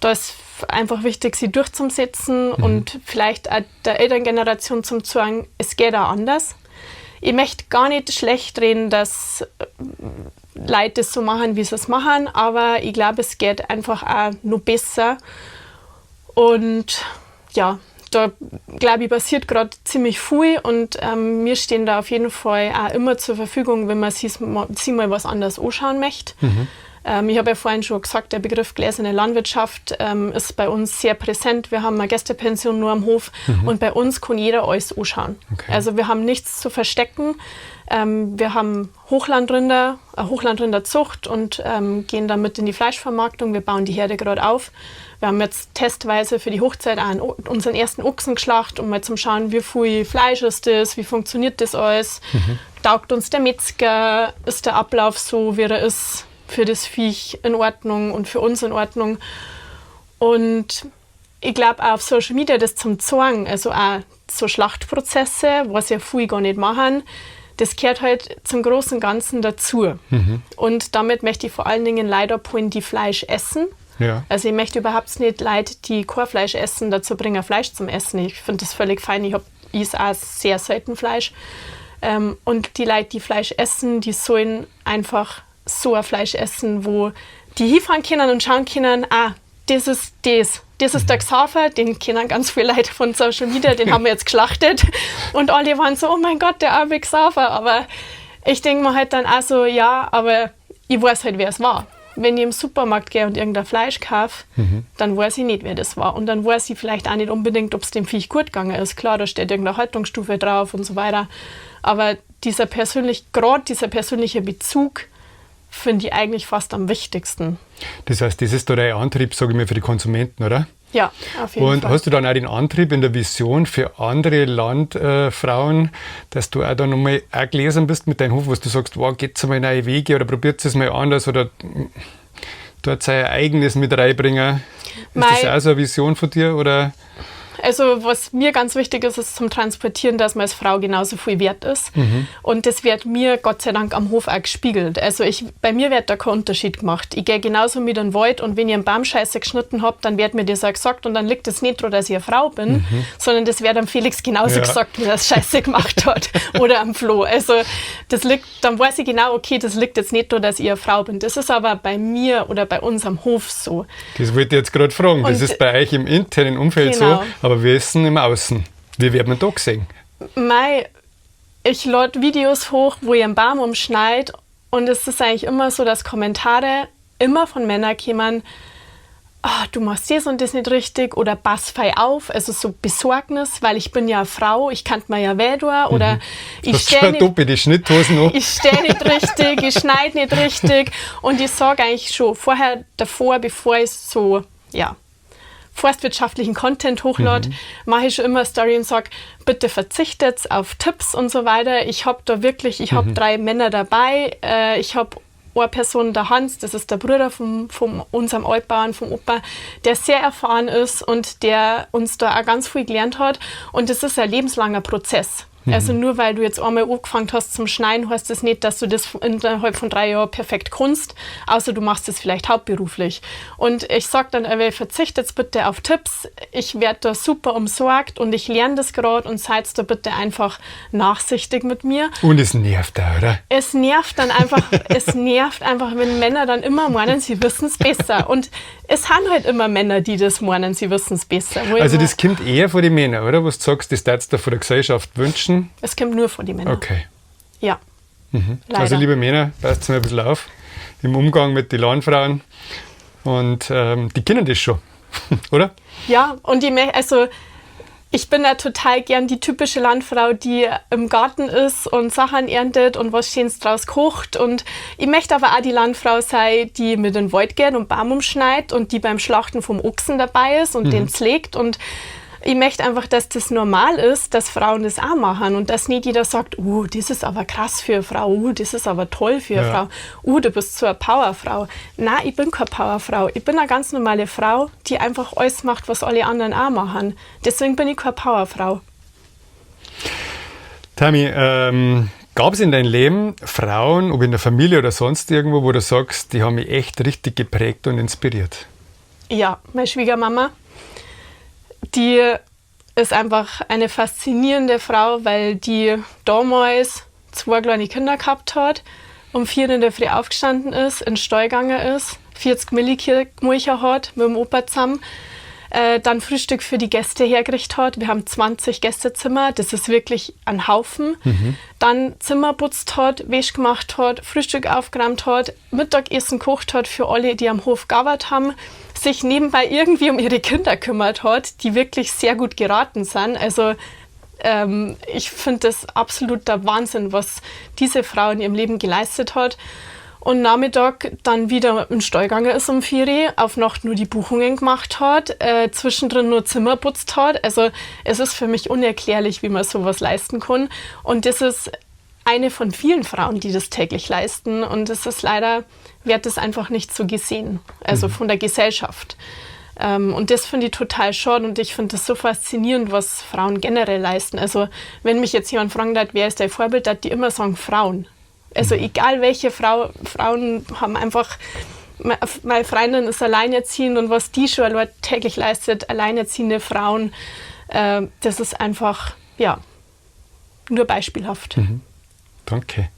Speaker 4: Da ist einfach wichtig, sie durchzusetzen und vielleicht auch der Elterngeneration zum zeigen, es geht auch anders. Ich möchte gar nicht schlecht reden, dass Leute das so machen, wie sie es machen, aber ich glaub, es geht einfach auch noch besser. Und ja, da glaub ich, passiert grad ziemlich viel und wir stehen da auf jeden Fall auch immer zur Verfügung, wenn man sich mal was anderes anschauen möchte. Ich habe ja vorhin schon gesagt, der Begriff gläserne Landwirtschaft ist bei uns sehr präsent. Wir haben eine Gästepension nur am Hof und bei uns kann jeder alles anschauen. Also wir haben nichts zu verstecken. Wir haben Hochlandrinder, eine Hochlandrinderzucht und gehen damit in die Fleischvermarktung. Wir bauen die Herde gerade auf. Wir haben jetzt testweise für die Hochzeit auch unseren ersten Ochsen geschlachtet, um mal zu schauen, wie viel Fleisch ist das, wie funktioniert das alles, taugt uns der Metzger, ist der Ablauf so, wie er ist, für das Viech in Ordnung und für uns in Ordnung. Und ich glaub auch auf Social Media das zum Zeigen, also auch so Schlachtprozesse, was ja viele gar nicht machen, das gehört halt zum großen Ganzen dazu. Und damit möchte ich vor allen Dingen Leute abholen, die Fleisch essen.
Speaker 3: Ja.
Speaker 4: Also ich möchte überhaupt nicht Leute, die kein Fleisch essen, dazu bringen, Fleisch zum Essen. Ich finde das völlig fein. Ich esse auch sehr selten Fleisch. Und die Leute, die Fleisch essen, die sollen einfach so ein Fleisch essen, wo die hinfahren können und schauen können, ah, das ist das. Das ist der Xaver, den kennen ganz viele Leute von Social Media, den haben wir jetzt geschlachtet. Und alle waren so, oh mein Gott, der arme Xaver. Aber ich denke mir halt dann auch so, ja, aber ich weiß halt, wer es war. Wenn ich im Supermarkt gehe und irgendein Fleisch kaufe, dann weiß ich nicht, wer das war. Und dann weiß ich vielleicht auch nicht unbedingt, ob es dem Viech gut gegangen ist. Klar, da steht irgendeine Haltungsstufe drauf und so weiter. Aber gerade dieser persönliche Bezug finde ich eigentlich fast am wichtigsten.
Speaker 3: Das heißt, das ist da dein Antrieb, sage ich mal, für die Konsumenten, oder?
Speaker 4: Ja, auf jeden
Speaker 3: Und
Speaker 4: Fall.
Speaker 3: hast du dann auch den Antrieb in der Vision für andere Landfrauen, dass du auch da nochmal auch gläsern bist mit deinem Hof, wo du sagst, wow, geht's mal neue Wege oder probiert es mal anders oder dort sein eigenes mit reinbringen? Ist das auch so eine Vision von dir? Oder?
Speaker 4: Also was mir ganz wichtig ist, ist zum Transportieren, dass man als Frau genauso viel wert ist. Und das wird mir Gott sei Dank am Hof auch gespiegelt. Also bei mir wird da kein Unterschied gemacht. Ich gehe genauso mit in den Wald und wenn ich einen Baum scheiße geschnitten hab, dann wird mir das auch gesagt und dann liegt es nicht daran, dass ich eine Frau bin, sondern das wird am Felix genauso gesagt, wie er es scheiße gemacht hat oder am Flo. Also das liegt, dann weiß ich genau, okay, das liegt jetzt nicht daran, dass ich eine Frau bin. Das ist aber bei mir oder bei uns am Hof so.
Speaker 3: Das wollte ich jetzt gerade fragen. Das
Speaker 4: Und
Speaker 3: ist bei euch im internen Umfeld so, aber wir sind im Außen. Wie wird man da gesehen?
Speaker 4: Mei, ich lade Videos hoch, wo ich einen Baum umschneid und es ist eigentlich immer so, dass Kommentare immer von Männern kommen, ah, du machst das und das nicht richtig oder pass fei auf, also so Besorgnis, weil ich bin ja eine Frau, ich kann mir ja weh tun oder ich
Speaker 3: Hast du
Speaker 4: steh
Speaker 3: schon
Speaker 4: nicht
Speaker 3: doppelt die Schnitthosen an?
Speaker 4: Ich steh nicht richtig, ich schneid nicht richtig und ich sag eigentlich schon vorher, davor, bevor ich so, ja, forstwirtschaftlichen Content hochlade, mache ich schon immer Story und sag, bitte verzichtet auf Tipps und so weiter. Ich hab da wirklich, ich hab 3 Männer dabei, ich hab eine Person, der Hans, das ist der Bruder von unserem Altbauern, vom Opa, der sehr erfahren ist und der uns da auch ganz viel gelernt hat. Und das ist ein lebenslanger Prozess. Also nur weil du jetzt einmal angefangen hast zum Schneiden, heißt das nicht, dass du das innerhalb von 3 Jahren perfekt kannst, außer du machst es vielleicht hauptberuflich. Und ich sag dann, ich verzichte jetzt bitte auf Tipps, ich werd da super umsorgt und ich lerne das grad und seid da bitte einfach nachsichtig mit mir.
Speaker 3: Und es nervt da, oder?
Speaker 4: Es nervt dann einfach, es nervt einfach, wenn Männer dann immer meinen, sie wissen's besser. Und es sind halt immer Männer, die das meinen, sie wissen's besser. Wo ich
Speaker 3: Also
Speaker 4: immer
Speaker 3: das kommt eher von den Männern, oder? Was du sagst, das darfst du von der Gesellschaft wünschen.
Speaker 4: Es kommt nur von den Männern. Ja. Leider.
Speaker 3: Also liebe Männer, passt mal ein bisschen auf im Umgang mit den Landfrauen. Und die kennen das schon, oder?
Speaker 4: Ja, und die, also ich bin da total gern die typische Landfrau, die im Garten ist und Sachen erntet und was Schönes draus kocht. Und ich möchte aber auch die Landfrau sein, die mit in den Wald geht und Baum umschneidet und die beim Schlachten vom Ochsen dabei ist und den pflegt. Und ich möchte einfach, dass das normal ist, dass Frauen das auch machen und dass nicht jeder sagt, oh, das ist aber krass für eine Frau, oh, das ist aber toll für eine Frau, oh, du bist so eine Powerfrau. Nein, ich bin keine Powerfrau. Ich bin eine ganz normale Frau, die einfach alles macht, was alle anderen auch machen. Deswegen bin ich keine Powerfrau.
Speaker 3: Tami, gab's in deinem Leben Frauen, ob in der Familie oder sonst irgendwo, wo du sagst, die haben mich echt richtig geprägt und inspiriert?
Speaker 4: Ja, meine Schwiegermama. Die ist einfach eine faszinierende Frau, weil die damals 2 kleine Kinder gehabt hat, um 4 in der Früh aufgestanden ist, in den Stall gegangen ist, 40 Milli gemolchen hat mit dem Opa zusammen, dann Frühstück für die Gäste hergerichtet hat. Wir haben 20 Gästezimmer, das ist wirklich ein Haufen. Dann Zimmer putzt hat, Wäsche gemacht hat, Frühstück aufgeräumt hat, Mittagessen gekocht hat für alle, die am Hof gearbeitet haben, sich nebenbei irgendwie um ihre Kinder kümmert hat, die wirklich sehr gut geraten sind. Also ich find das absoluter Wahnsinn, was diese Frau in ihrem Leben geleistet hat. Und Nachmittag dann wieder in den Stall gegangen ist um 4 Uhr, auf Nacht nur die Buchungen gemacht hat, zwischendrin nur Zimmer putzt hat. Also es ist für mich unerklärlich, wie man sowas leisten kann. Und das ist eine von vielen Frauen, die das täglich leisten. Und es ist leider, wird das einfach nicht so gesehen, also von der Gesellschaft. Und das finde ich total schade und ich finde das so faszinierend, was Frauen generell leisten. Also wenn mich jetzt jemand fragen darf, wer ist dein Vorbild, darf die immer sagen, Frauen. Also egal welche Frau, Frauen haben einfach Meine Freundin ist alleinerziehend und was die schon allein täglich leistet, alleinerziehende Frauen, das ist einfach, ja, nur beispielhaft.
Speaker 3: Danke.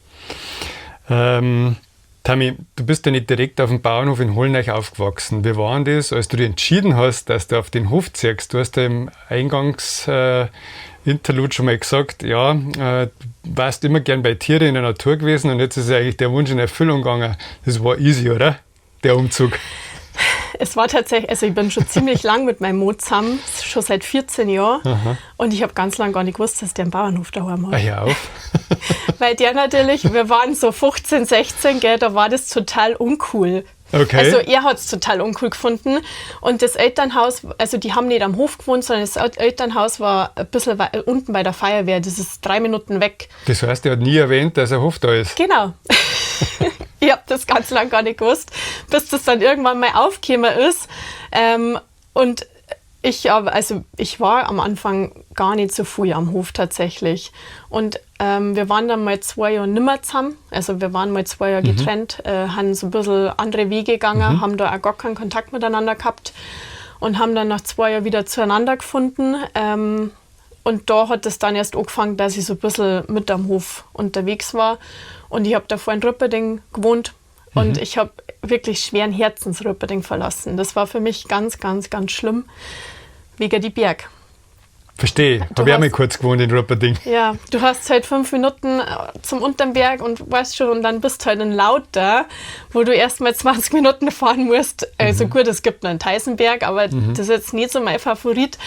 Speaker 3: Tami, du bist ja nicht direkt auf dem Bauernhof in Hollneich aufgewachsen. Wie war denn das, als du dich entschieden hast, dass du auf den Hof ziehst? Du hast ja im Eingangs-Interlude schon mal gesagt, ja, du warst immer gern bei Tieren in der Natur gewesen und jetzt ist ja eigentlich der Wunsch in Erfüllung gegangen. Das war easy, oder? Der Umzug.
Speaker 4: Es war tatsächlich, also ich bin schon ziemlich lang mit meinem Mo zusammen, schon seit 14 Jahren. Und ich habe ganz lang gar nicht gewusst, dass der einen Bauernhof daheim hat.
Speaker 3: Ah, hör auf.
Speaker 4: Weil der natürlich, wir waren so 15, 16, gell, da war das total uncool. Also er hat's total uncool gefunden. Und das Elternhaus, also die haben nicht am Hof gewohnt, sondern das Elternhaus war ein bisschen unten bei der Feuerwehr, das ist 3 Minuten weg.
Speaker 3: Das heißt, er hat nie erwähnt, dass ein Hof da ist.
Speaker 4: Genau. Ich hab das ganz lang gar nicht gewusst, bis das dann irgendwann mal aufgekommen ist. Und ich, also ich war am Anfang gar nicht so viel am Hof tatsächlich. Und wir waren dann mal 2 Jahre nimmer zusammen. Also wir waren mal 2 Jahre getrennt, haben so ein bisschen andere Wege gegangen, haben da auch gar keinen Kontakt miteinander gehabt und haben dann nach 2 Jahren wieder zueinander gefunden. Und da hat es dann erst angefangen, dass ich so ein bisschen mit am Hof unterwegs war. Und ich hab davor in Röpperding gewohnt und ich hab wirklich schweren Herzens Röpperding verlassen. Das war für mich ganz, ganz, ganz schlimm, wegen die Berg.
Speaker 3: Verstehe. Hab ich auch mal kurz gewohnt in Röpperding.
Speaker 4: Ja, du hast halt 5 Minuten zum Untern Berg und weißt schon, und dann bist du halt in Lauter, wo du erst mal 20 Minuten fahren musst. Also gut, es gibt noch einen Teisenberg, aber das ist jetzt nicht so mein Favorit.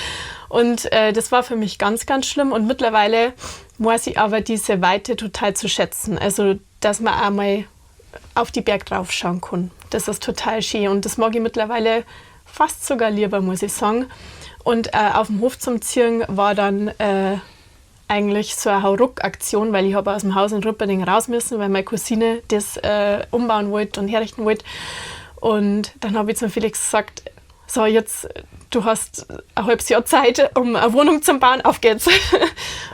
Speaker 4: Und das war für mich ganz, ganz schlimm. Und mittlerweile weiß ich aber diese Weite total zu schätzen. Also, dass man auch mal auf die Berg drauf schauen kann. Das ist total schön. Und das mag ich mittlerweile fast sogar lieber, muss ich sagen. Und auf dem Hof zum Ziehen war dann eigentlich so eine Hauruck-Aktion, weil ich hab aus dem Haus in Röpperding raus müssen, weil meine Cousine das umbauen wollte und herrichten wollte. Und dann hab ich zum Felix gesagt, so jetzt, du hast ein halbes Jahr Zeit, um eine Wohnung zu bauen, auf geht's.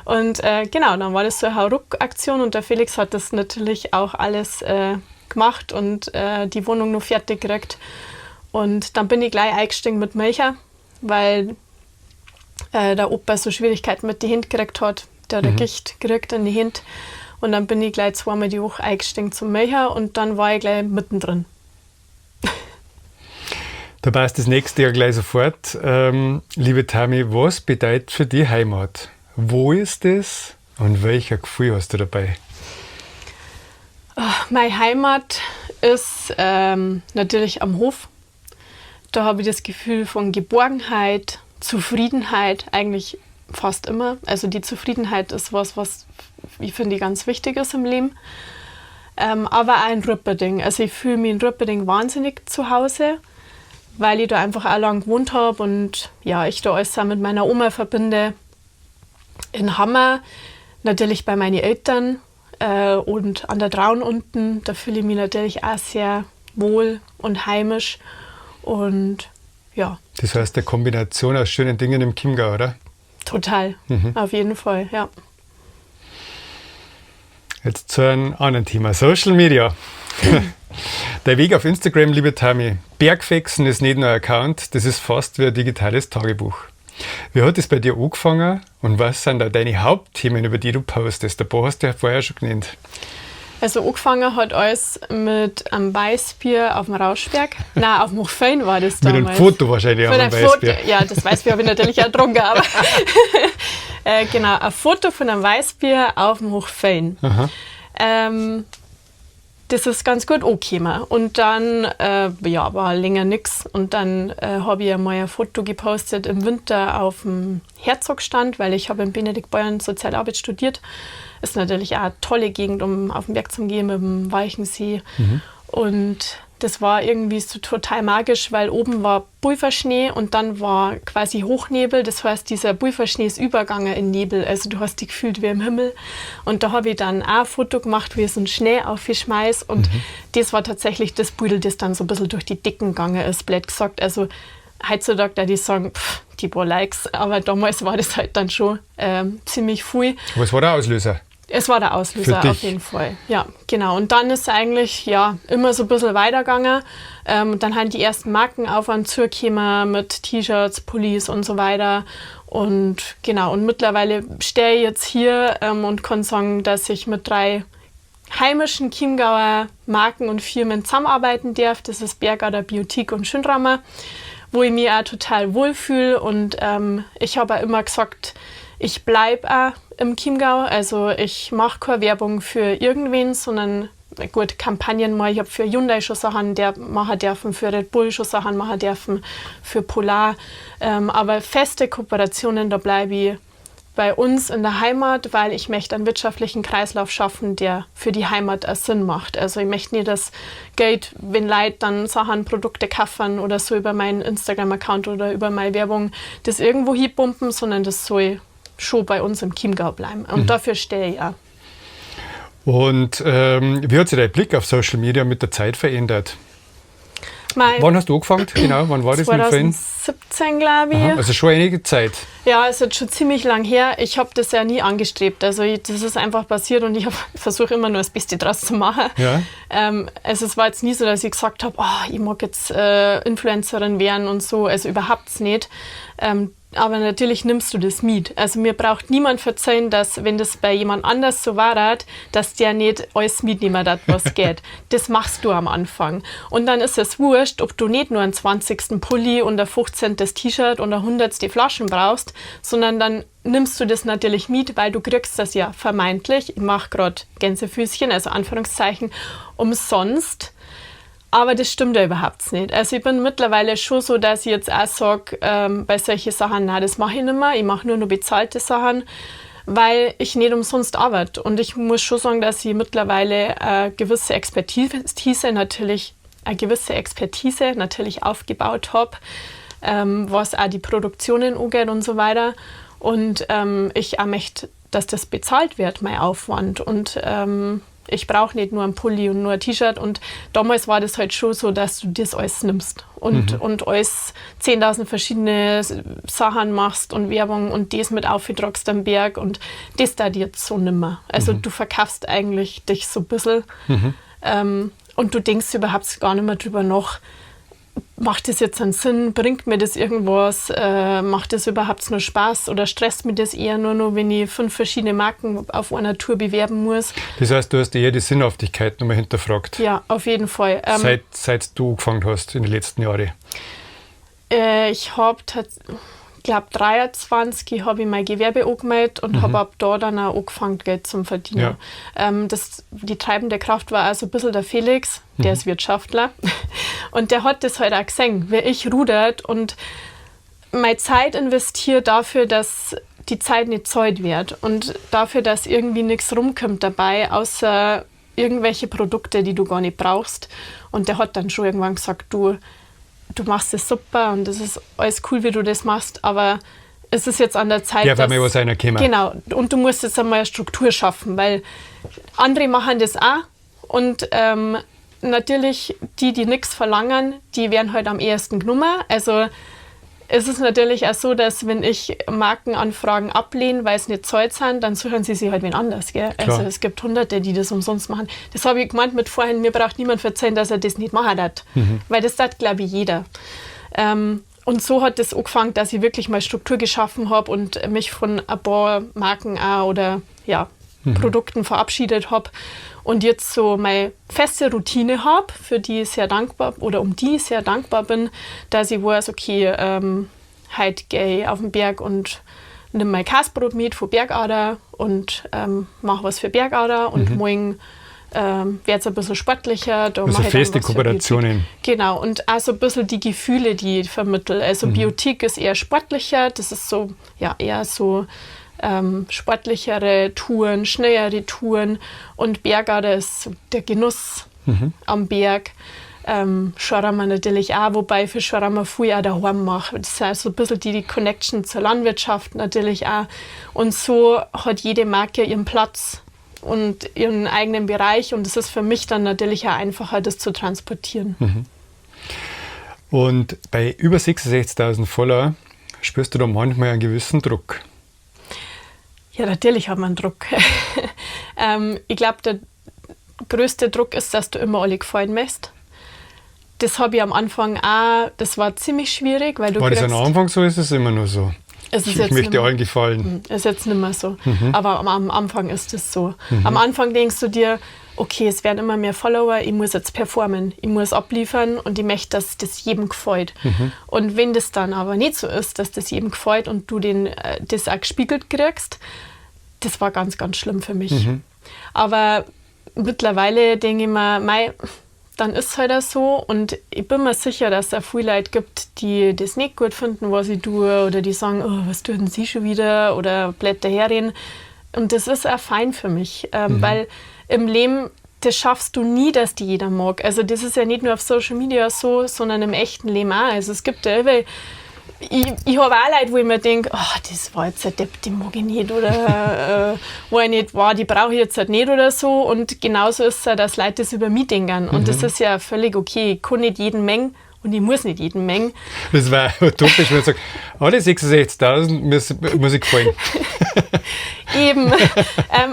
Speaker 4: Und dann war das so eine Hauruck-Aktion und der Felix hat das natürlich auch alles gemacht und die Wohnung noch fertig gekriegt. Und dann bin ich gleich eingestiegen mit Milcher, weil der Opa so Schwierigkeiten mit den Händen gekriegt hat. Der hat eine Gicht gekriegt in die Hände. Und dann bin ich gleich zweimal die Woche eingestiegen zum Milcher und dann war ich gleich mittendrin.
Speaker 3: Da passt das nächste ja gleich sofort. Liebe Tami, was bedeutet für dich Heimat? Wo ist es und welcher Gefühl hast du dabei?
Speaker 4: Ach, meine Heimat ist natürlich am Hof. Da habe ich das Gefühl von Geborgenheit, Zufriedenheit, eigentlich fast immer. Also die Zufriedenheit ist was, was ich finde ganz wichtig ist im Leben. Aber auch in Röpperding. Also ich fühle mich in Röpperding wahnsinnig zu Hause, weil ich da einfach auch lang gewohnt habe und ich da alles auch mit meiner Oma verbinde. In Hammer natürlich bei meinen Eltern und an der Traun unten, da fühle ich mich natürlich auch sehr wohl und heimisch.
Speaker 3: Das heißt, eine Kombination aus schönen Dingen im Chiemgau, oder?
Speaker 4: Total, auf jeden Fall, ja.
Speaker 3: Jetzt zu einem anderen Thema, Social Media. Der Weg auf Instagram, liebe Tami, Bergfexen ist nicht nur ein Account, das ist fast wie ein digitales Tagebuch. Wie hat es bei dir angefangen und was sind da deine Hauptthemen, über die du postest? Ein paar hast du ja vorher schon genannt.
Speaker 4: Also angefangen hat alles mit einem Weißbier auf dem Rauschberg. Nein, auf dem Hochfilzen war das
Speaker 3: Mit einem
Speaker 4: damals.
Speaker 3: Foto wahrscheinlich auf
Speaker 4: Von
Speaker 3: dem
Speaker 4: einem Foto,
Speaker 3: Weißbier.
Speaker 4: ja, das Weißbier habe ich natürlich auch getrunken, aber genau, ein Foto von einem Weißbier auf dem Hochfilzen. Das ist ganz gut angekommen. Und dann war länger nix. Und dann habe ich einmal ein Foto gepostet im Winter auf dem Herzogstand, weil ich habe in Benediktbeuern Sozialarbeit studiert. Ist natürlich auch eine tolle Gegend, um auf den Berg zu gehen mit dem Walchensee. Und das war irgendwie so total magisch, weil oben war Pulverschnee und dann war quasi Hochnebel. Das heißt, dieser Pulverschnee ist übergegangen in Nebel. Also du hast dich gefühlt wie im Himmel. Und da habe ich dann auch ein Foto gemacht, wie ich so einen Schnee aufgeschmeiß. Und das war tatsächlich das Pudel, das dann so ein bisschen durch die Decken gegangen ist, blöd gesagt. Also heutzutage, da die sagen, pff, die paar Likes, aber damals war das halt dann schon ziemlich viel.
Speaker 3: Was war der Auslöser?
Speaker 4: Es war der Auslöser auf jeden Fall. Ja, genau. Und dann ist es eigentlich ja, immer so ein bisschen weitergegangen. Dann haben die ersten Marken auf einen zugekommen mit T-Shirts, Pullis und so weiter. Und genau, und mittlerweile stehe ich jetzt hier und kann sagen, dass ich mit 3 heimischen Chiemgauer Marken und Firmen zusammenarbeiten darf. Das ist Bergader, Biotique und Schönrammer, wo ich mich auch total wohlfühle. Und ich habe auch immer gesagt, ich bleib auch im Chiemgau. Also ich mach keine Werbung für irgendwen, sondern gut, Kampagnen mal. Ich hab für Hyundai schon Sachen machen dürfen, für Red Bull schon Sachen machen dürfen, für Polar. Aber feste Kooperationen, da bleib ich bei uns in der Heimat, weil ich möchte einen wirtschaftlichen Kreislauf schaffen, der für die Heimat auch Sinn macht. Also ich möchte nicht, dass Geld, wenn Leute dann Sachen, Produkte kaufen oder so über meinen Instagram-Account oder über meine Werbung, das irgendwo hinpumpen, sondern das soll schon bei uns im Chiemgau bleiben. Und dafür stehe ich auch.
Speaker 3: Und wie hat sich dein Blick auf Social Media mit der Zeit verändert? Wann hast du angefangen? Genau, wann war das mit Fan?
Speaker 4: 2017, glaub ich.
Speaker 3: Aha, also schon einige Zeit.
Speaker 4: Ja, es ist schon ziemlich lang her. Ich hab das ja nie angestrebt. Also das ist einfach passiert und ich versuche immer nur das Beste draus zu machen. Also es war jetzt nie so, dass ich gesagt hab, oh, ich mag jetzt Influencerin werden und so. Also überhaupt nicht. Aber natürlich nimmst du das mit. Also mir braucht niemand verzeihen, dass, wenn das bei jemand anders so war, dass der nicht alles mitnehmen hat, was geht. Das machst du am Anfang. Und dann ist es wurscht, ob du nicht nur einen 20. Pulli und ein 15. T-Shirt und ein 100. Flaschen brauchst, sondern dann nimmst du das natürlich mit, weil du kriegst das ja vermeintlich, ich mach grad Gänsefüßchen, also Anführungszeichen, umsonst. Aber das stimmt ja überhaupt nicht. Also ich bin mittlerweile schon so, dass ich jetzt auch sag, bei solchen Sachen, nein, das mach ich nicht mehr. Ich mach nur noch bezahlte Sachen, weil ich nicht umsonst arbeite. Und ich muss schon sagen, dass ich mittlerweile eine gewisse Expertise natürlich, eine gewisse Expertise natürlich aufgebaut hab, was auch die Produktionen angeht und so weiter. Und ich auch möchte, dass das bezahlt wird, mein Aufwand. Und ich brauch nicht nur einen Pulli und nur ein T-Shirt. Und damals war das halt schon so, dass du das alles nimmst und alles 10.000 verschiedene Sachen machst und Werbung und das mit auftragst am Berg und das da dir jetzt so nimmer. Also du verkaufst eigentlich dich so ein bisschen. Und du denkst überhaupt gar nicht mehr drüber nach, macht das jetzt einen Sinn, bringt mir das irgendwas, macht das überhaupt nur Spaß oder stresst mir das eher nur noch, wenn ich 5 verschiedene Marken auf einer Tour bewerben muss.
Speaker 3: Das heißt, du hast eher die Sinnhaftigkeit nochmal hinterfragt.
Speaker 4: Ja, auf jeden Fall.
Speaker 3: Seit du angefangen hast in den letzten Jahren?
Speaker 4: Ich hab glaub, 23 hab ich mein Gewerbe angemeldet und hab ab da dann auch angefangen, Geld zu verdienen. Die treibende Kraft war also ein bisschen der Felix, der ist Wirtschaftler. Und der hat das halt auch gesehen, wie ich rudert und meine Zeit investiere dafür, dass die Zeit nicht zahlt wird und dafür, dass irgendwie nichts rumkommt dabei, außer irgendwelche Produkte, die du gar nicht brauchst. Und der hat dann schon irgendwann gesagt, du machst das super und das ist alles cool, wie du das machst, aber es ist jetzt an der Zeit,
Speaker 3: Ja, weil
Speaker 4: dass
Speaker 3: mir was einer käme.
Speaker 4: Genau, und du musst jetzt einmal eine Struktur schaffen, weil andere machen das auch und natürlich die, die nix verlangen, die werden halt am ehesten genommen. Also es ist natürlich auch so, dass wenn ich Markenanfragen ablehne, weil es nicht zahlt sind, dann suchen sie sich halt wen anders. Gell? Also es gibt Hunderte, die das umsonst machen. Das habe ich gemeint mit vorhin, mir braucht niemand verzeihen, dass er das nicht machen hat. Weil das tat, glaub ich, jeder. Und so hat das angefangen, dass ich wirklich mal Struktur geschaffen hab und mich von ein paar Marken auch oder, ja, Produkten verabschiedet hab und jetzt so meine feste Routine hab, für die ich sehr dankbar oder um die ich sehr dankbar bin, dass ich weiß, okay, heute geh ich auf den Berg und nimm mein Kasbrot mit von Bergader und mach was für Bergader und morgen wird's ein bisschen sportlicher. Da
Speaker 3: Also
Speaker 4: mach ich dann
Speaker 3: feste
Speaker 4: was für
Speaker 3: Kooperationen.
Speaker 4: Biotique. Genau, und auch so ein bisschen die Gefühle, die ich vermittle. Also Biotique ist eher sportlicher, das ist so, ja, eher so sportlichere Touren, schnellere Touren und Bergader ist so der Genuss am Berg. Schorama natürlich auch, wobei für Schorama viel auch daheim mache. Das ist auch so ein bisschen die Connection zur Landwirtschaft natürlich auch. Und so hat jede Marke ihren Platz und ihren eigenen Bereich und es ist für mich dann natürlich auch einfacher, das zu transportieren.
Speaker 3: Und bei über 66.000 Follower spürst du da manchmal einen gewissen Druck?
Speaker 4: Ja, natürlich hat man Druck. Ich glaube, der größte Druck ist, dass du immer alle gefallen möchtest. Das habe ich am Anfang auch, das war ziemlich schwierig, weil du
Speaker 3: War das am Anfang so, ist es immer nur so?
Speaker 4: Es ist
Speaker 3: Ich
Speaker 4: jetzt
Speaker 3: möchte
Speaker 4: nimmer-
Speaker 3: allen gefallen.
Speaker 4: Ist jetzt nicht mehr so. Aber am Anfang ist es so. Am Anfang denkst du dir, okay, es werden immer mehr Follower, ich muss jetzt performen, ich muss abliefern und ich möchte, dass das jedem gefällt. Und wenn das dann aber nicht so ist, dass das jedem gefällt und du das auch gespiegelt kriegst, das war ganz, ganz schlimm für mich. Aber mittlerweile denke ich mir, mei, dann ist es halt auch so. Und ich bin mir sicher, dass es auch viele Leute gibt, die das nicht gut finden, was ich tue, oder die sagen, oh, was tun sie schon wieder, oder blöd daherreden. Und das ist auch fein für mich, weil im Leben, das schaffst du nie, dass die jeder mag. Also das ist ja nicht nur auf Social Media so, sondern im echten Leben auch. Also es gibt ja immer, ich habe auch Leute, wo ich mir denk, oh, das war jetzt ein Depp, den mag ich nicht, oder wo ich nicht war, die brauche ich jetzt halt nicht oder so. Und genauso ist es ja, dass Leute das über mich denken. Und das ist ja völlig okay. Ich kann nicht jeden mengen und ich muss nicht jeden mengen.
Speaker 3: Das war utopisch, wenn ich sage, alle 66.000 muss ich gefallen.
Speaker 4: Eben.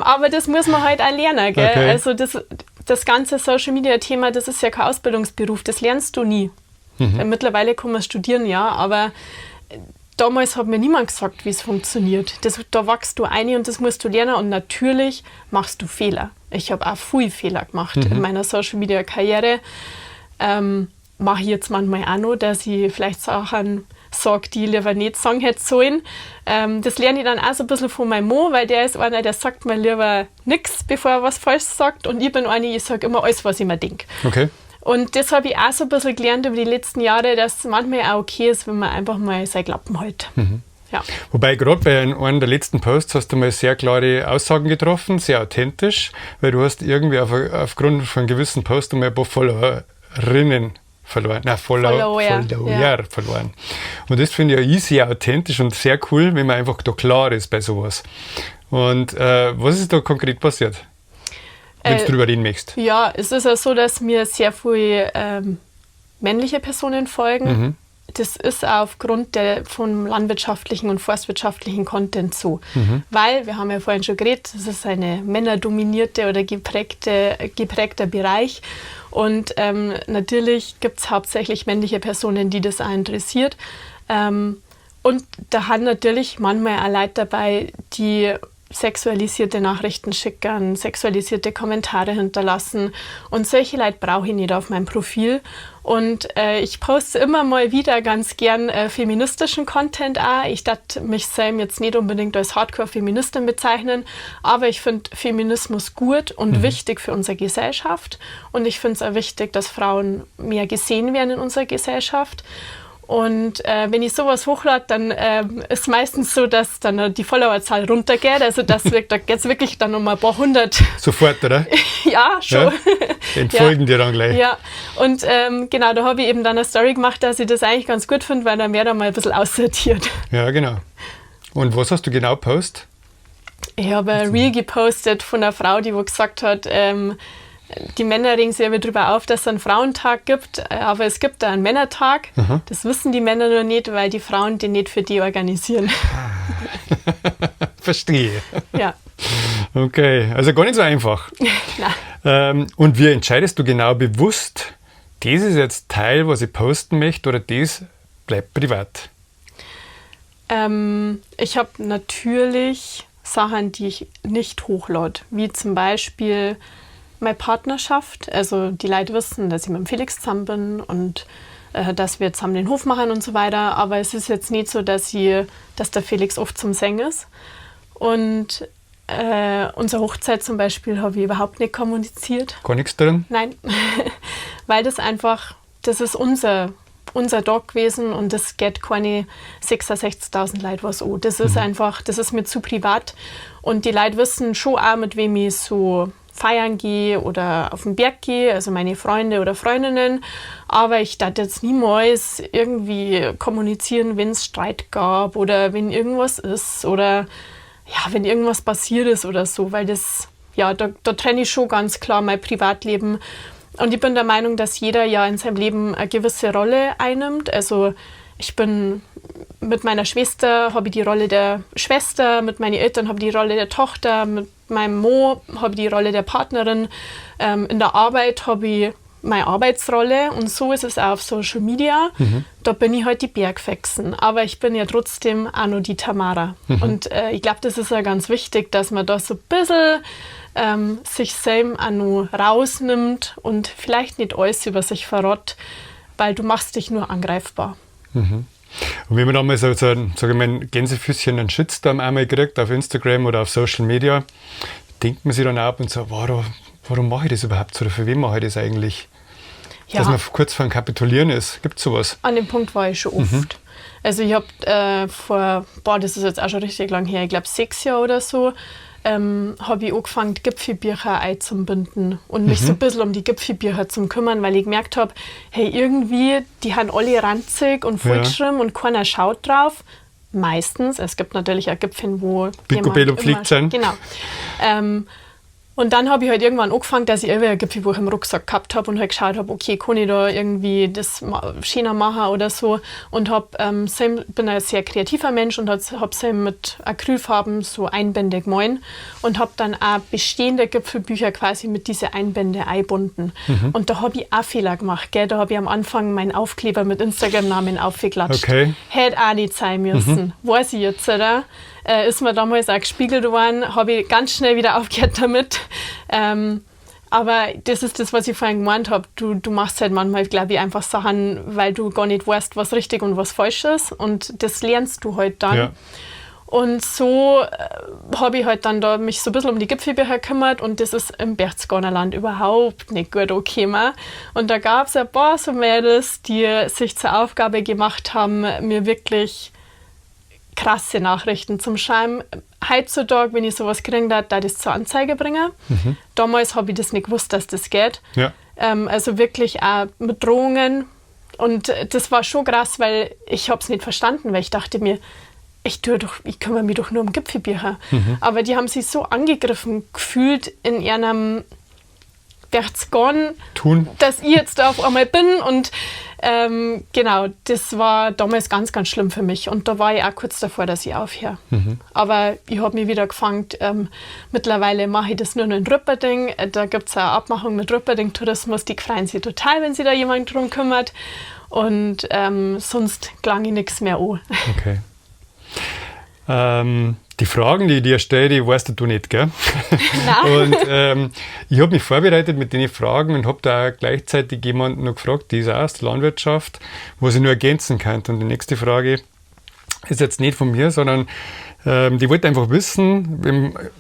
Speaker 4: Aber das muss man halt auch lernen. Gell?
Speaker 3: Okay.
Speaker 4: Also das ganze Social-Media-Thema, das ist ja kein Ausbildungsberuf, das lernst du nie. Mittlerweile kann man studieren, ja, aber damals hat mir niemand gesagt, wie es funktioniert. Da wachst du ein und das musst du lernen und natürlich machst du Fehler. Ich habe auch viel Fehler gemacht in meiner Social-Media-Karriere. Mache ich jetzt manchmal auch noch, dass ich vielleicht Sachen sage, die ich lieber nicht sagen hätte sollen. Das lerne ich dann auch so ein bisschen von meinem Mann, weil der ist einer, der sagt mir lieber nix, bevor er was falsch sagt. Und ich bin eine, ich sag immer alles, was ich mir denk. Und das habe ich auch so ein bisschen gelernt über die letzten Jahre, dass es manchmal auch okay ist, wenn man einfach mal seine Klappen hält. Ja.
Speaker 3: Wobei gerade bei einem der letzten Posts hast du mal sehr klare Aussagen getroffen, sehr authentisch, weil du hast irgendwie aufgrund von gewissen Posts mal ein paar Followerinnen verloren. Nein,
Speaker 4: Follower,
Speaker 3: Follower
Speaker 4: ja.
Speaker 3: verloren. Und das finde ich ja sehr authentisch und sehr cool, wenn man einfach da klar ist bei sowas. Und was ist da konkret passiert? Wenn du drüber reden möchtest.
Speaker 4: Ja, es ist ja so, dass mir sehr viele männliche Personen folgen. Das ist auch aufgrund vom landwirtschaftlichen und forstwirtschaftlichen Content so. Weil, wir haben ja vorhin schon geredet, das ist eine männerdominierte oder geprägter Bereich. Und natürlich gibt's hauptsächlich männliche Personen, die das auch interessiert. Und da haben natürlich manchmal auch Leute dabei, die sexualisierte Nachrichten schicken, sexualisierte Kommentare hinterlassen. Und solche Leute brauche ich nicht auf meinem Profil. Und ich poste immer mal wieder ganz gern feministischen Content auch. Ich darf mich selbst jetzt nicht unbedingt als Hardcore-Feministin bezeichnen, aber ich find Feminismus gut und wichtig für unsere Gesellschaft. Und ich find's auch wichtig, dass Frauen mehr gesehen werden in unserer Gesellschaft. Und wenn ich sowas hochlade, dann ist meistens so, dass dann die Followerzahl runtergeht. Also das wirkt, da geht's wirklich dann um ein paar hundert.
Speaker 3: Sofort, oder?
Speaker 4: Ja, schon.
Speaker 3: Ja? Entfolgen
Speaker 4: Ja.
Speaker 3: dir dann gleich.
Speaker 4: Ja, und genau, da habe ich eben dann eine Story gemacht, dass ich das eigentlich ganz gut finde, weil dann wird er mal ein bisschen aussortiert.
Speaker 3: Ja, genau. Und was hast du genau gepostet?
Speaker 4: Ich habe ein Reel gepostet von einer Frau, die wo gesagt hat, die Männer regen sich immer drüber auf, dass es einen Frauentag gibt, aber es gibt da einen Männertag. Das wissen die Männer nur nicht, weil die Frauen den nicht für die organisieren.
Speaker 3: Verstehe.
Speaker 4: Ja.
Speaker 3: Okay, also gar nicht so einfach.
Speaker 4: Nein.
Speaker 3: Und wie entscheidest du genau bewusst, das ist jetzt Teil, was ich posten möchte, oder das bleibt privat?
Speaker 4: Ich habe natürlich Sachen, die ich nicht hochlade, wie zum Beispiel meine Partnerschaft. Also die Leute wissen, dass ich mit dem Felix zusammen bin und dass wir zusammen den Hof machen und so weiter. Aber es ist jetzt nicht so, dass der Felix oft zum Singen ist. Und unsere Hochzeit zum Beispiel habe ich überhaupt nicht kommuniziert.
Speaker 3: Gar nichts drin?
Speaker 4: Nein, weil das einfach, das ist unser Tag gewesen und das geht keine 66.000 Leute was an. Das ist einfach, das ist mir zu privat. Und die Leute wissen schon auch, mit wem ich so feiern gehe oder auf den Berg gehe, also meine Freunde oder Freundinnen. Aber ich darf jetzt niemals irgendwie kommunizieren, wenn es Streit gab oder wenn irgendwas ist oder ja, wenn irgendwas passiert ist oder so, weil das, ja, da, da trenne ich schon ganz klar mein Privatleben. Und ich bin der Meinung, dass jeder ja in seinem Leben eine gewisse Rolle einnimmt. Also ich bin Mit meiner Schwester habe ich die Rolle der Schwester, mit meinen Eltern habe ich die Rolle der Tochter, mit meinem Mo habe ich die Rolle der Partnerin, in der Arbeit habe ich meine Arbeitsrolle und so ist es auch auf Social Media. Da bin ich halt die Bergfexen, aber ich bin ja trotzdem auch noch die Tamara. Und ich glaub, das ist ja ganz wichtig, dass man da so ein bisschen sich selbst auch noch rausnimmt und vielleicht nicht alles über sich verrät, weil du machst dich nur angreifbar.
Speaker 3: Und wenn man dann mal so ein, sag ich mal, ein Gänsefüßchen, einen Shitstorm einmal kriegt auf Instagram oder auf Social Media, denkt man sich dann auch ab und so, warum mache ich das überhaupt oder für wen mache ich das eigentlich? Dass man kurz vor dem Kapitulieren ist. Gibt's sowas?
Speaker 4: An dem Punkt war ich schon oft. Also ich hab vor, boah, das ist jetzt auch schon richtig lang her, ich glaub 6 Jahre oder so, hab ich angefangen, Gipfelbücher einzubinden und mich so ein bisschen um die Gipfelbücher zu kümmern, weil ich gemerkt hab, hey, irgendwie, die haben alle ranzig und vollgeschrieben und keiner schaut drauf. Meistens. Es gibt natürlich auch Gipfel, wo
Speaker 3: Picobello
Speaker 4: jemand immer
Speaker 3: pflegt sein.
Speaker 4: Genau. Und dann hab ich halt irgendwann angefangen, dass ich immer ein Gipfelbuch im Rucksack gehabt hab und halt geschaut hab, okay, kann ich da irgendwie das schöner machen oder so. Und bin ein sehr kreativer Mensch und hab selber mit Acrylfarben so Einbände gemalt und hab dann auch bestehende Gipfelbücher quasi mit diese Einbände eingebunden. Und da hab ich auch Fehler gemacht, gell? Da hab ich am Anfang meinen Aufkleber mit Instagram-Namen aufgeklatscht. Hätte auch nicht sein müssen. Weiß ich jetzt, oder? Ist mir damals auch gespiegelt worden, hab ich ganz schnell wieder aufgehört damit. Aber das ist das, was ich vorhin gemeint hab. Du machst halt manchmal, glaub ich, einfach Sachen, weil du gar nicht weißt, was richtig und was falsch ist. Und das lernst du halt dann. Und so hab ich halt dann da mich so ein bisschen um die Gipfelbücher gekümmert und das ist im Berchtesgadener Land überhaupt nicht gut angekommen. Und da gab's ein paar so Mädels, die sich zur Aufgabe gemacht haben, mir wirklich krasse Nachrichten zum Schreiben. Heutzutage, wenn ich sowas kriege, da ich das zur Anzeige bringen. Damals hab ich das nicht gewusst, dass das geht. Also wirklich auch mit Drohungen. Und das war schon krass, weil ich hab's nicht verstanden, weil ich dachte mir, ich kümmere mich doch nur um Gipfelbücher. Aber die haben sich so angegriffen gefühlt in ihrem Berchtesgaden,
Speaker 3: Tun.
Speaker 4: dass ich jetzt da auf einmal bin. Und genau, das war damals ganz, ganz schlimm für mich. Und da war ich auch kurz davor, dass ich aufhöre. Aber ich hab mich wieder gefangen. Mittlerweile mache ich das nur noch in Röpperding. Da gibt's auch eine Abmachung mit Röpperding Tourismus. Die freuen sich total, wenn sich da jemand drum kümmert. Und sonst klang ich nix mehr an.
Speaker 3: Okay. Die Fragen, die ich dir stelle, die weißt du nicht, gell?
Speaker 4: Nein.
Speaker 3: Und ich hab mich vorbereitet mit den Fragen und hab da auch gleichzeitig jemanden noch gefragt, die ist auch aus der Landwirtschaft, was ich nur ergänzen kann. Und die nächste Frage ist jetzt nicht von mir, sondern die wollte einfach wissen,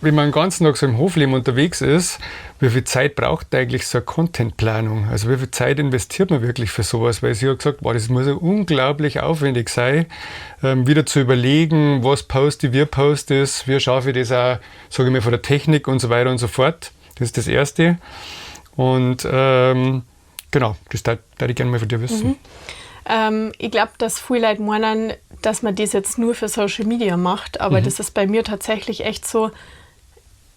Speaker 3: wenn man den ganzen Tag so im Hofleben unterwegs ist, wie viel Zeit braucht eigentlich so eine Contentplanung? Also wie viel Zeit investiert man wirklich für sowas? Weil sie hat gesagt, boah, das muss ja unglaublich aufwendig sein, wieder zu überlegen, was poste ich, wie poste ich, wie schaffe ich das auch, sage ich mal, von der Technik und so weiter und so fort. Das ist das Erste. Und genau, das darf ich gerne mal von dir wissen.
Speaker 4: Ich glaub, dass viele Leute meinen, dass man das jetzt nur für Social Media macht, aber das ist bei mir tatsächlich echt so,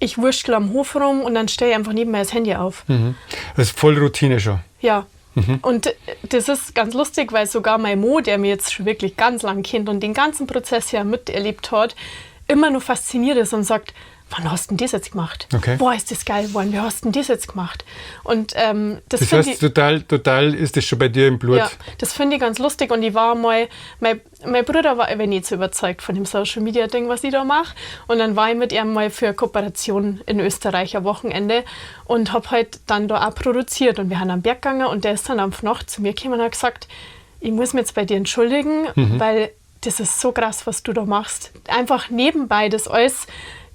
Speaker 4: ich wurschtel am Hof rum und dann stell ich einfach nebenbei das Handy auf.
Speaker 3: Das ist voll Routine schon.
Speaker 4: Ja. Und das ist ganz lustig, weil sogar mein Mo, der mir jetzt schon wirklich ganz lang kennt und den ganzen Prozess ja miterlebt hat, immer noch fasziniert ist und sagt, wann hast du denn das jetzt gemacht? Boah, ist das geil geworden, wie hast du denn das jetzt gemacht? Und das
Speaker 3: Das
Speaker 4: find
Speaker 3: heißt,
Speaker 4: ich
Speaker 3: total ist das schon bei dir im Blut.
Speaker 4: Ja, das finde ich ganz lustig. Und ich war mal, mein, mein Bruder war eben nicht so überzeugt von dem Social Media Ding, was ich da mache. Und dann war ich mit ihm mal für eine Kooperation in Österreich am Wochenende und hab halt dann da auch produziert. Und wir sind am Berg gegangen und der ist dann am Nacht zu mir gekommen und hat gesagt, ich muss mich jetzt bei dir entschuldigen, weil das ist so krass, was du da machst. Einfach nebenbei das alles.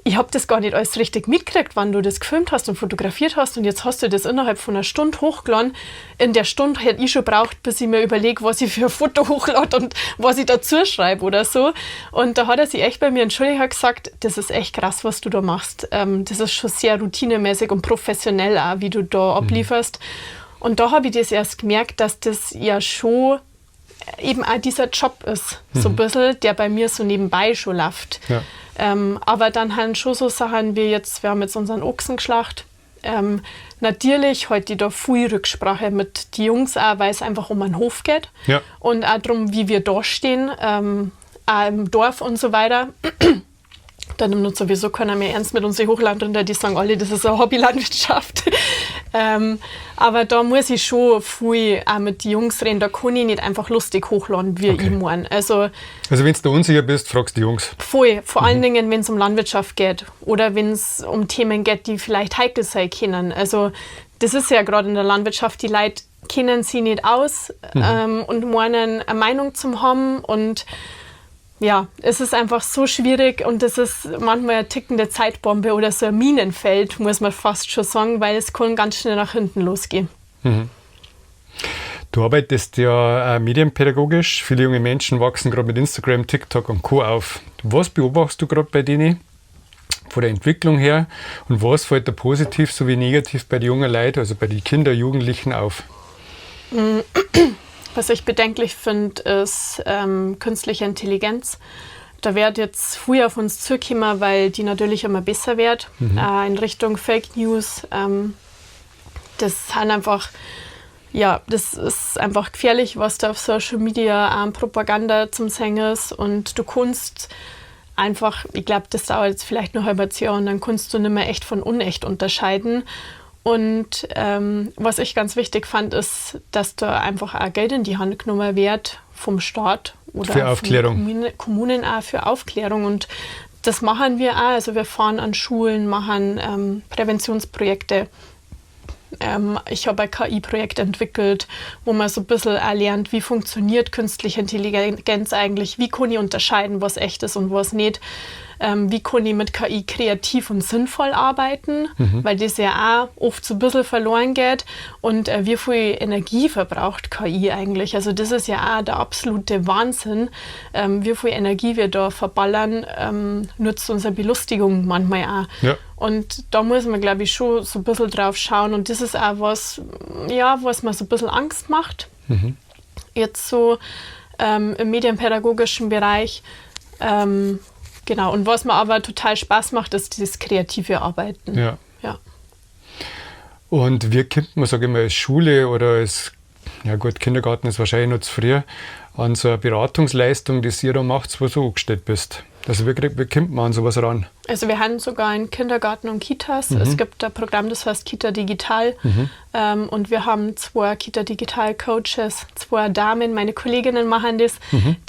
Speaker 4: Ich hab das gar nicht alles richtig mitgekriegt, wann du das gefilmt hast und fotografiert hast. Und jetzt hast du das innerhalb von einer Stunde hochgeladen. In der Stunde hätte ich schon gebraucht, bis ich mir überlege, was ich für ein Foto hochlade und was ich dazu schreibe oder so. Und da hat er sich echt bei mir entschuldigt und hat gesagt, das ist echt krass, was du da machst. Das ist schon sehr routinemäßig und professionell auch, wie du da ablieferst. Und da hab ich das erst gemerkt, dass das ja schon eben auch dieser Job ist, so ein bisschen, der bei mir so nebenbei schon läuft. Aber dann haben schon so Sachen wie jetzt, wir haben jetzt unseren Ochsen geschlacht. Natürlich halte ich da viel Rücksprache mit den Jungs auch, weil es einfach um einen Hof geht. Und auch darum, wie wir da stehen. Auch im Dorf und so weiter. Da nimmt uns sowieso keiner mehr ernst mit unseren Hochlandrinder, die sagen alle, das ist eine Hobbylandwirtschaft. Aber da muss ich schon viel auch mit den Jungs reden, da kann ich nicht einfach lustig hochladen, wie ich mein.
Speaker 3: Also wenn du unsicher bist, fragst du die Jungs.
Speaker 4: Voll, vor allen Dingen, wenn es um Landwirtschaft geht oder wenn es um Themen geht, die vielleicht heikel sein können. Also das ist ja gerade in der Landwirtschaft, die Leute kennen sie nicht aus und meinen, eine Meinung zu haben und ja, es ist einfach so schwierig und das ist manchmal eine tickende Zeitbombe oder so ein Minenfeld, muss man fast schon sagen, weil es kann ganz schnell nach hinten losgehen.
Speaker 3: Du arbeitest ja medienpädagogisch. Viele junge Menschen wachsen gerade mit Instagram, TikTok und Co. auf. Was beobachtest du gerade bei denen von der Entwicklung her und was fällt da positiv sowie negativ bei den jungen Leuten, also bei den Kindern, Jugendlichen auf?
Speaker 4: Was ich bedenklich finde, ist künstliche Intelligenz. Da wird jetzt früh auf uns zukommen, weil die natürlich immer besser wird, in Richtung Fake News. Das sind einfach, ja, das ist einfach gefährlich, was da auf Social Media Propaganda zum Sehen ist. Und du kannst einfach, ich glaub, das dauert jetzt vielleicht noch ein halbes Jahr und dann kannst du nicht mehr echt von unecht unterscheiden. Und was ich ganz wichtig fand, ist, dass da einfach auch Geld in die Hand genommen wird vom Staat oder
Speaker 3: für Aufklärung.
Speaker 4: Kommunen auch für Aufklärung. Und das machen wir auch. Also wir fahren an Schulen, machen Präventionsprojekte. Ich habe ein K I-Projekt entwickelt, wo man so ein bisschen auch lernt, wie funktioniert künstliche Intelligenz eigentlich, wie kann ich unterscheiden, was echt ist und was nicht. Wie kann ich mit KI kreativ und sinnvoll arbeiten, weil das ja auch oft so ein bisschen verloren geht. Und wie viel Energie verbraucht KI eigentlich? Also das ist ja auch der absolute Wahnsinn, wie viel Energie wir da verballern, nutzt unsere Belustigung manchmal auch.
Speaker 3: Ja.
Speaker 4: Und da muss man, glaub ich, schon so ein bisschen drauf schauen. Und das ist auch was, ja, was mir so ein bisschen Angst macht. Jetzt so im medienpädagogischen Bereich. Genau, und was mir aber total Spaß macht, ist dieses kreative Arbeiten.
Speaker 3: Und wie kommt man, sag ich mal, als Schule oder als, ja gut, Kindergarten ist wahrscheinlich noch zu früh, an so eine Beratungsleistung, die ihr da macht, wo du angestellt bist? Also wie kommt man an sowas ran?
Speaker 4: Also wir haben sogar einen Kindergarten und Kitas. Es gibt ein Programm, das heißt Kita Digital. Und wir haben 2 Kita Digital Coaches, 2 Damen, meine Kolleginnen machen das,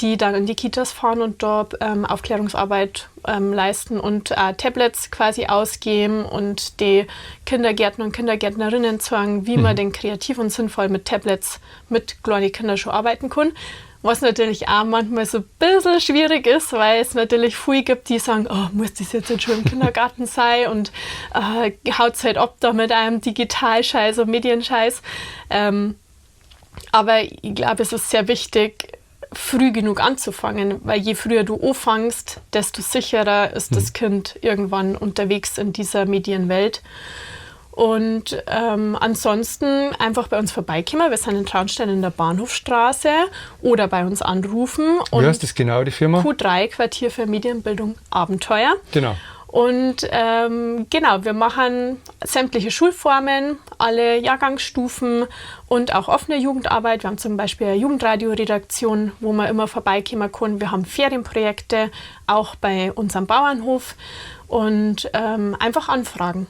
Speaker 4: die dann in die Kitas fahren und dort Aufklärungsarbeit leisten und Tablets quasi ausgeben und die Kindergärtner und Kindergärtnerinnen zeigen, wie man denn kreativ und sinnvoll mit Tablets mit kleinen Kindern schon arbeiten kann. Was natürlich auch manchmal so ein bisschen schwierig ist, weil es natürlich viele gibt, die sagen, oh, muss das jetzt nicht schon im Kindergarten sein und haut's halt ab da mit einem Digitalscheiß und Medienscheiß. Aber ich glaube, es ist sehr wichtig, früh genug anzufangen, weil je früher du anfängst, desto sicherer ist das Kind irgendwann unterwegs in dieser Medienwelt. Und ansonsten einfach bei uns vorbeikommen. Wir sind in Traunstein in der Bahnhofstraße oder bei uns anrufen.
Speaker 3: Wie heißt das genau, die Firma?
Speaker 4: Q3, Quartier für Medienbildung Abenteuer. Und wir machen sämtliche Schulformen, alle Jahrgangsstufen und auch offene Jugendarbeit. Wir haben zum Beispiel eine Jugendradioredaktion, wo man immer vorbeikommen kann. Wir haben Ferienprojekte, auch bei unserem Bauernhof. Und einfach anfragen.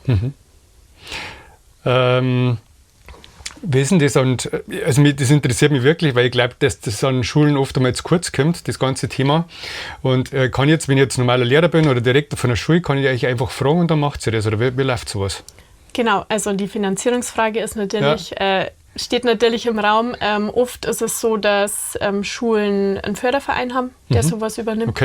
Speaker 3: Wie ist denn das? Und also mich, das interessiert mich wirklich, weil ich glaub, dass das an Schulen oft einmal zu kurz kommt, das ganze Thema. Und kann jetzt, wenn ich jetzt normaler Lehrer bin oder Direktor von der Schule, kann ich euch einfach fragen und dann macht sie das? Oder wie läuft sowas?
Speaker 4: Genau, also die Finanzierungsfrage ist natürlich, steht natürlich im Raum. Oft ist es so, dass Schulen einen Förderverein haben, der sowas übernimmt.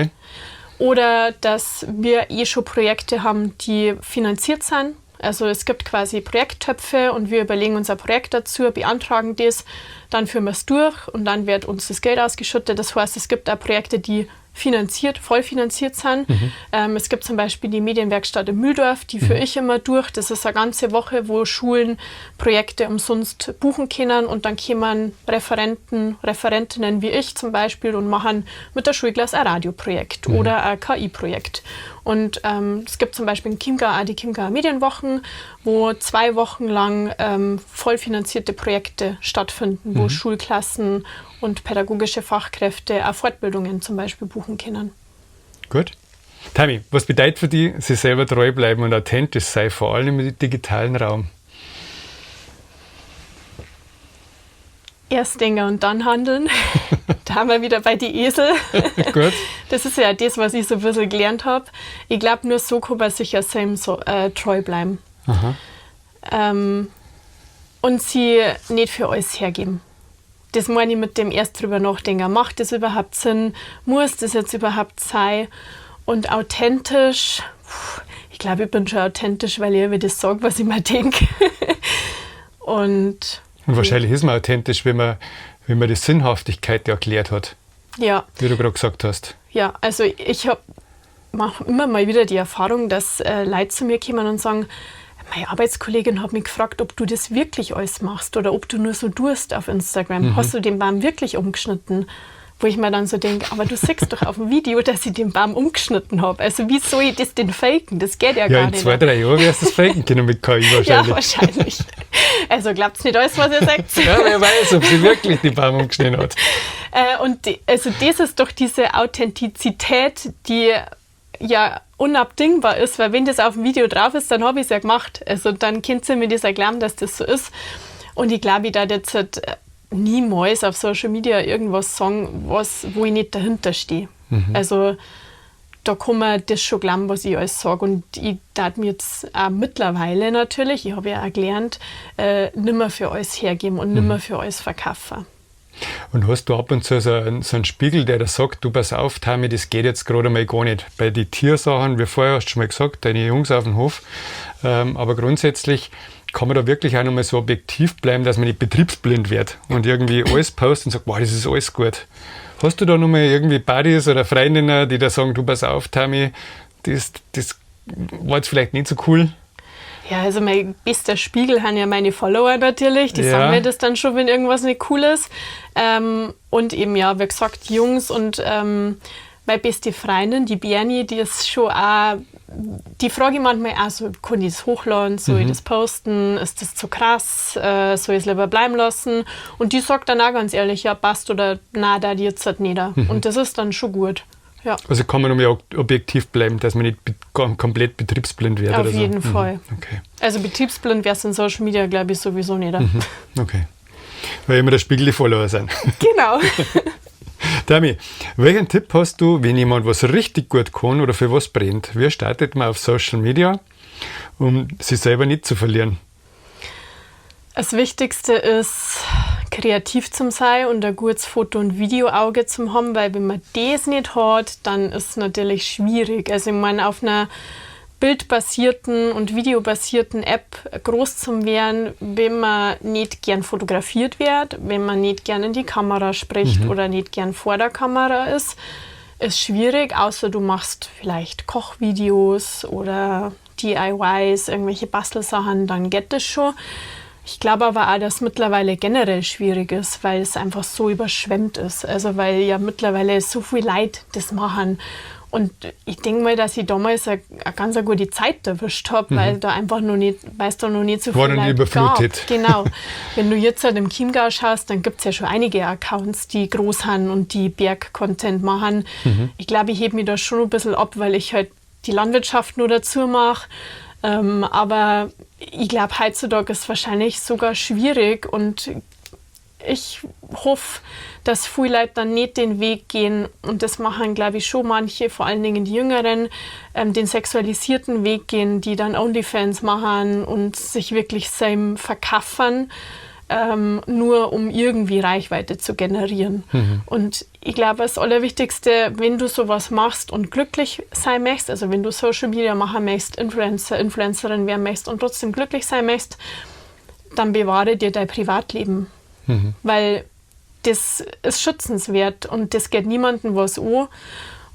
Speaker 4: Oder dass wir eh schon Projekte haben, die finanziert sind. Also es gibt quasi Projekttöpfe und wir überlegen unser Projekt dazu, beantragen das, dann führen wir es durch und dann wird uns das Geld ausgeschüttet. Das heißt, es gibt auch Projekte, die voll finanziert sind. Es gibt zum Beispiel die Medienwerkstatt in Mühldorf, die führe ich immer durch. Das ist eine ganze Woche, wo Schulen Projekte umsonst buchen können und dann kommen Referenten, Referentinnen wie ich zum Beispiel und machen mit der Schulklasse ein Radioprojekt oder ein K I-Projekt. Und es gibt zum Beispiel in Chiemgau auch die Chiemgauer Medienwochen, wo 2 Wochen lang vollfinanzierte Projekte stattfinden, wo Schulklassen und pädagogische Fachkräfte auch Fortbildungen zum Beispiel buchen können.
Speaker 3: Gut. Tami, was bedeutet für dich, sich selber treu bleiben und authentisch sein, vor allem im digitalen Raum?
Speaker 4: Erst denken und dann handeln. Da haben wir wieder bei die Esel.
Speaker 3: Gut.
Speaker 4: Das ist ja das, was ich so ein bisschen gelernt hab. Ich glaub, nur so kann man sich ja selbst so treu bleiben. Und sie nicht für alles hergeben. Das meine ich mit dem erst drüber nachdenken. Macht das überhaupt Sinn? Muss das jetzt überhaupt sein? Und authentisch, ich glaub, ich bin schon authentisch, weil ich immer das sag, was ich mir denk. Und
Speaker 3: Und wahrscheinlich ist man authentisch, wenn man die Sinnhaftigkeit erklärt hat. Wie du gerade gesagt hast.
Speaker 4: Ja, also ich mach immer mal wieder die Erfahrung, dass Leute zu mir kommen und sagen, meine Arbeitskollegin hat mich gefragt, ob du das wirklich alles machst oder ob du nur so tust auf Instagram. Hast du den Baum wirklich umgeschnitten? Wo ich mir dann so denk, aber du siehst doch auf dem Video, dass ich den Baum umgeschnitten hab. Also wie soll ich das denn faken? Das geht ja
Speaker 3: Ja,
Speaker 4: gar
Speaker 3: in
Speaker 4: nicht.
Speaker 3: 2, 3 Jahren wirst du das faken können mit KI
Speaker 4: Ja,
Speaker 3: wahrscheinlich.
Speaker 4: wahrscheinlich. Also glaubt's nicht alles, was ihr sagt.
Speaker 3: Ja, wer weiß, ob sie wirklich den Baum umgeschnitten hat.
Speaker 4: Und die, also das ist doch diese Authentizität, die ja unabdingbar ist, weil wenn das auf dem Video drauf ist, dann hab ich's ja gemacht. Also dann könnt ihr mir das erklären, dass das so ist. Und ich glaube, ich darf jetzt halt niemals auf Social Media irgendwas sagen, wo ich nicht dahinter stehe. Also da kann man das schon glauben, was ich alles sag. Und ich darf mir jetzt auch mittlerweile natürlich, ich habe ja auch gelernt, nimmer für alles hergeben und nimmer für alles verkaufen.
Speaker 3: Und hast du ab und zu so einen Spiegel, der da sagt, du pass auf, Tami, das geht jetzt gerade mal gar nicht. Bei den Tiersachen, wie vorher hast du schon mal gesagt, deine Jungs auf dem Hof, aber grundsätzlich kann man da wirklich auch nochmal so objektiv bleiben, dass man nicht betriebsblind wird und irgendwie alles postet und sagt, wow, das ist alles gut. Hast du da nochmal irgendwie Buddies oder Freundinnen, die da sagen, du pass auf, Tami, das war jetzt vielleicht nicht so cool?
Speaker 4: Ja, also mein bester Spiegel haben ja meine Follower natürlich. Die sagen mir das dann schon, wenn irgendwas nicht cool ist. Und eben, ja, wie gesagt, Jungs und meine beste Freundin, die Bernie, die ist schon auch, die frage ich manchmal auch so, kann ich das hochladen, soll ich das posten, ist das zu krass, soll ich es lieber bleiben lassen? Und die sagt dann auch ganz ehrlich, ja, passt oder nein, da die jetzt halt nicht. Und das ist dann schon gut. Ja.
Speaker 3: Also kann man nochmal objektiv bleiben, dass man nicht komplett betriebsblind wird
Speaker 4: Auf
Speaker 3: oder so.
Speaker 4: jeden Fall.
Speaker 3: Okay.
Speaker 4: Also betriebsblind wär's in Social Media, glaub ich, sowieso nicht.
Speaker 3: Okay. Weil immer der Spiegel die Follower sind.
Speaker 4: Genau.
Speaker 3: Tami, welchen Tipp hast du, wenn jemand was richtig gut kann oder für was brennt? Wie startet man auf Social Media, um sich selber nicht zu verlieren?
Speaker 4: Das Wichtigste ist, kreativ zu sein und ein gutes Foto- und Videoauge zu haben, weil wenn man das nicht hat, dann ist es natürlich schwierig. Also ich meine, auf einer bildbasierten und videobasierten App groß zu werden, wenn man nicht gern fotografiert wird, wenn man nicht gern in die Kamera spricht oder nicht gern vor der Kamera ist, ist schwierig, außer du machst vielleicht Kochvideos oder D I Ys, irgendwelche Bastelsachen, dann geht das schon. Ich glaube aber auch, dass es mittlerweile generell schwierig ist, weil es einfach so überschwemmt ist. Also weil ja mittlerweile so viel Leute das machen. Und ich denk mal, dass ich damals eine ganz eine gute Zeit erwischt hab, weil da einfach noch nicht, weil's da noch nicht so
Speaker 3: War
Speaker 4: viel
Speaker 3: noch nicht
Speaker 4: Leute gab.
Speaker 3: überflutet.
Speaker 4: Genau. Wenn du jetzt halt im Chiemgau schaust, dann gibt's ja schon einige Accounts, die groß sind und die Berg-Content machen. Ich glaube, ich heb mich da schon ein bisschen ab, weil ich halt die Landwirtschaft nur dazu mach. Aber ich glaub, heutzutage ist es wahrscheinlich sogar schwierig und ich hoffe, dass viele Leute dann nicht den Weg gehen und das machen, glaub ich, schon manche, vor allen Dingen die Jüngeren, den sexualisierten Weg gehen, die dann OnlyFans machen und sich wirklich selber verkaufen, nur um irgendwie Reichweite zu generieren. Und ich glaube, das Allerwichtigste, wenn du sowas machst und glücklich sein möchtest, also wenn du Social Media machen möchtest, Influencer, Influencerin werden möchtest und trotzdem glücklich sein möchtest, dann bewahre dir dein Privatleben. Weil das ist schützenswert und das geht niemandem was an.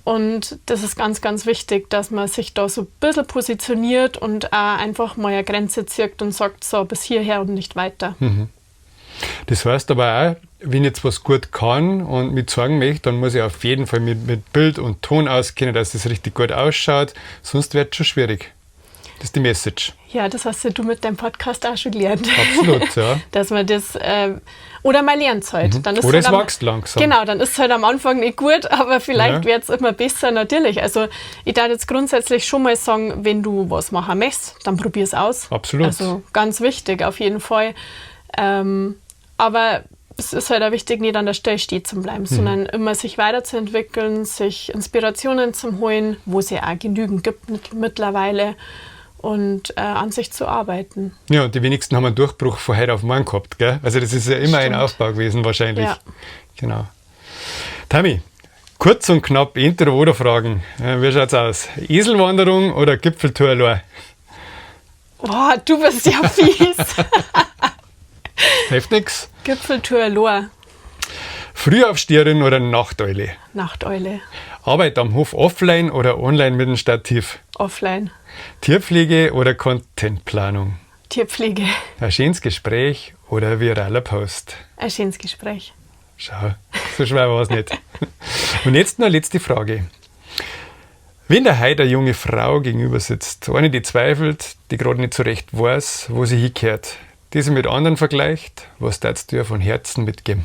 Speaker 4: Und das ist ganz, ganz wichtig, dass man sich da so ein bisschen positioniert und auch einfach mal eine Grenze zieht und sagt, so bis hierher und nicht weiter.
Speaker 3: Das heißt aber auch, wenn ich jetzt was gut kann und mich zeigen möchte, dann muss ich auf jeden Fall mit Bild und Ton auskennen, dass das richtig gut ausschaut, sonst wird's schon schwierig. Das ist die Message.
Speaker 4: Ja, das hast ja du mit deinem Podcast auch schon gelernt.
Speaker 3: Absolut, ja.
Speaker 4: Dass man das, oder man lernt es halt. Dann ist
Speaker 3: Oder
Speaker 4: halt
Speaker 3: es
Speaker 4: am,
Speaker 3: wächst langsam.
Speaker 4: Genau, dann ist es halt am Anfang nicht gut, aber vielleicht
Speaker 3: Ja.
Speaker 4: wird es immer besser, natürlich. Also ich darf jetzt grundsätzlich schon mal sagen, wenn du was machen möchtest, dann probier es aus.
Speaker 3: Absolut.
Speaker 4: Also ganz wichtig, auf jeden Fall. Aber es ist halt auch wichtig, nicht an der Stelle stehen zu bleiben, sondern immer sich weiterzuentwickeln, sich Inspirationen zu holen, wo es ja auch genügend gibt mittlerweile, und an sich zu arbeiten.
Speaker 3: Ja, und die wenigsten haben einen Durchbruch von heute auf morgen gehabt, gell? Also das ist ja immer ein
Speaker 4: Stimmt.
Speaker 3: Aufbau gewesen wahrscheinlich.
Speaker 4: Ja.
Speaker 3: Genau. Tami, kurz und knapp, Entweder-oder-Fragen. Wie schaut's aus? Eselwanderung oder Gipfeltour allein?
Speaker 4: Boah, du bist ja fies.
Speaker 3: Hilft nix.
Speaker 4: Gipfeltour allein.
Speaker 3: Frühaufsteherin oder Nachteule?
Speaker 4: Nachteule.
Speaker 3: Arbeit am Hof offline oder online mit dem Stativ?
Speaker 4: Offline.
Speaker 3: Tierpflege oder Contentplanung?
Speaker 4: Tierpflege.
Speaker 3: Ein schönes Gespräch oder viraler Post?
Speaker 4: Ein schönes Gespräch.
Speaker 3: Schau, so schwer war es nicht. Und jetzt noch eine letzte Frage. Wenn der heute eine junge Frau gegenüber sitzt, eine, die zweifelt, die gerade nicht so recht weiß, wo sie hingehört, die sie mit anderen vergleicht, was darfst du ihr von Herzen mitgeben?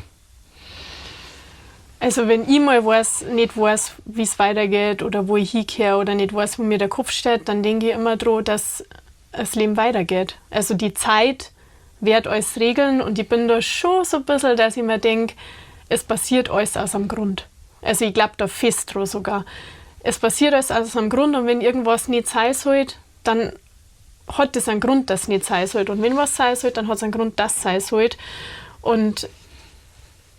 Speaker 4: Also wenn ich mal nicht weiß, wie es weitergeht oder wo ich hinkehre oder nicht weiß, wo mir der Kopf steht, dann denke ich immer dran, dass das Leben weitergeht. Also die Zeit wird alles regeln und ich bin da schon so ein bisschen, dass ich mir denke, es passiert alles aus einem Grund. Also ich glaub da fest dran sogar. Es passiert alles aus einem Grund und wenn irgendwas nicht sein sollte, dann hat das einen Grund, dass es nicht sein sollte. Und wenn was sein sollte, dann hat es einen Grund, dass es sein sollte. Und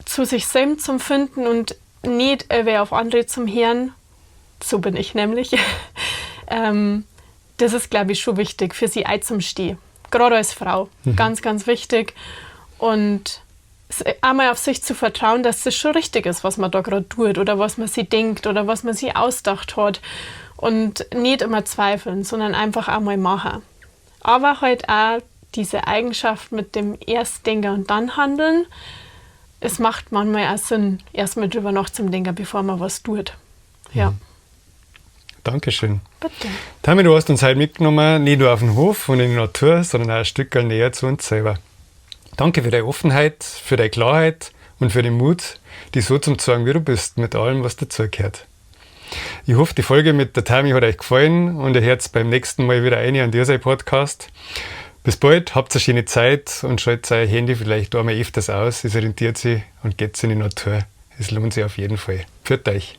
Speaker 4: zu sich selbst zum Finden und nicht wer auf andere zum Hören, so bin ich nämlich, das ist, glaub ich, schon wichtig für sie auch zum Stehen. Gerade als Frau, ganz, ganz wichtig. Und es einmal auf sich zu vertrauen, dass das schon richtig ist, was man da gerade tut oder was man sich denkt oder was man sich ausgedacht hat. Und nicht immer zweifeln, sondern einfach einmal machen. Aber halt auch diese Eigenschaft mit dem erst denken und dann handeln. Es macht manchmal auch Sinn, erstmal drüber nachzudenken, bevor man was tut. Ja.
Speaker 3: Dankeschön.
Speaker 4: Bitte.
Speaker 3: Tami, du hast uns heute mitgenommen, nicht nur auf den Hof und in die Natur, sondern auch ein Stück näher zu uns selber. Danke für deine Offenheit, für deine Klarheit und für den Mut, dich so zum zeigen, wie du bist, mit allem, was dazugehört. Ich hoffe, die Folge mit der Tami hat euch gefallen und ihr hört beim nächsten Mal wieder rein an dieser Podcast. Bis bald, habt eine schöne Zeit und schaltet euer Handy vielleicht einmal öfters aus. Es rentiert sich und geht in die Natur. Es lohnt sich auf jeden Fall. Pfiat euch.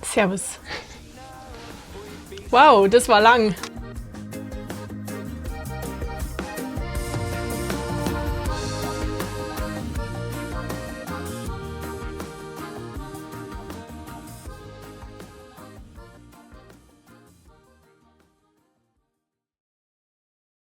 Speaker 4: Servus. Wow, das war lang.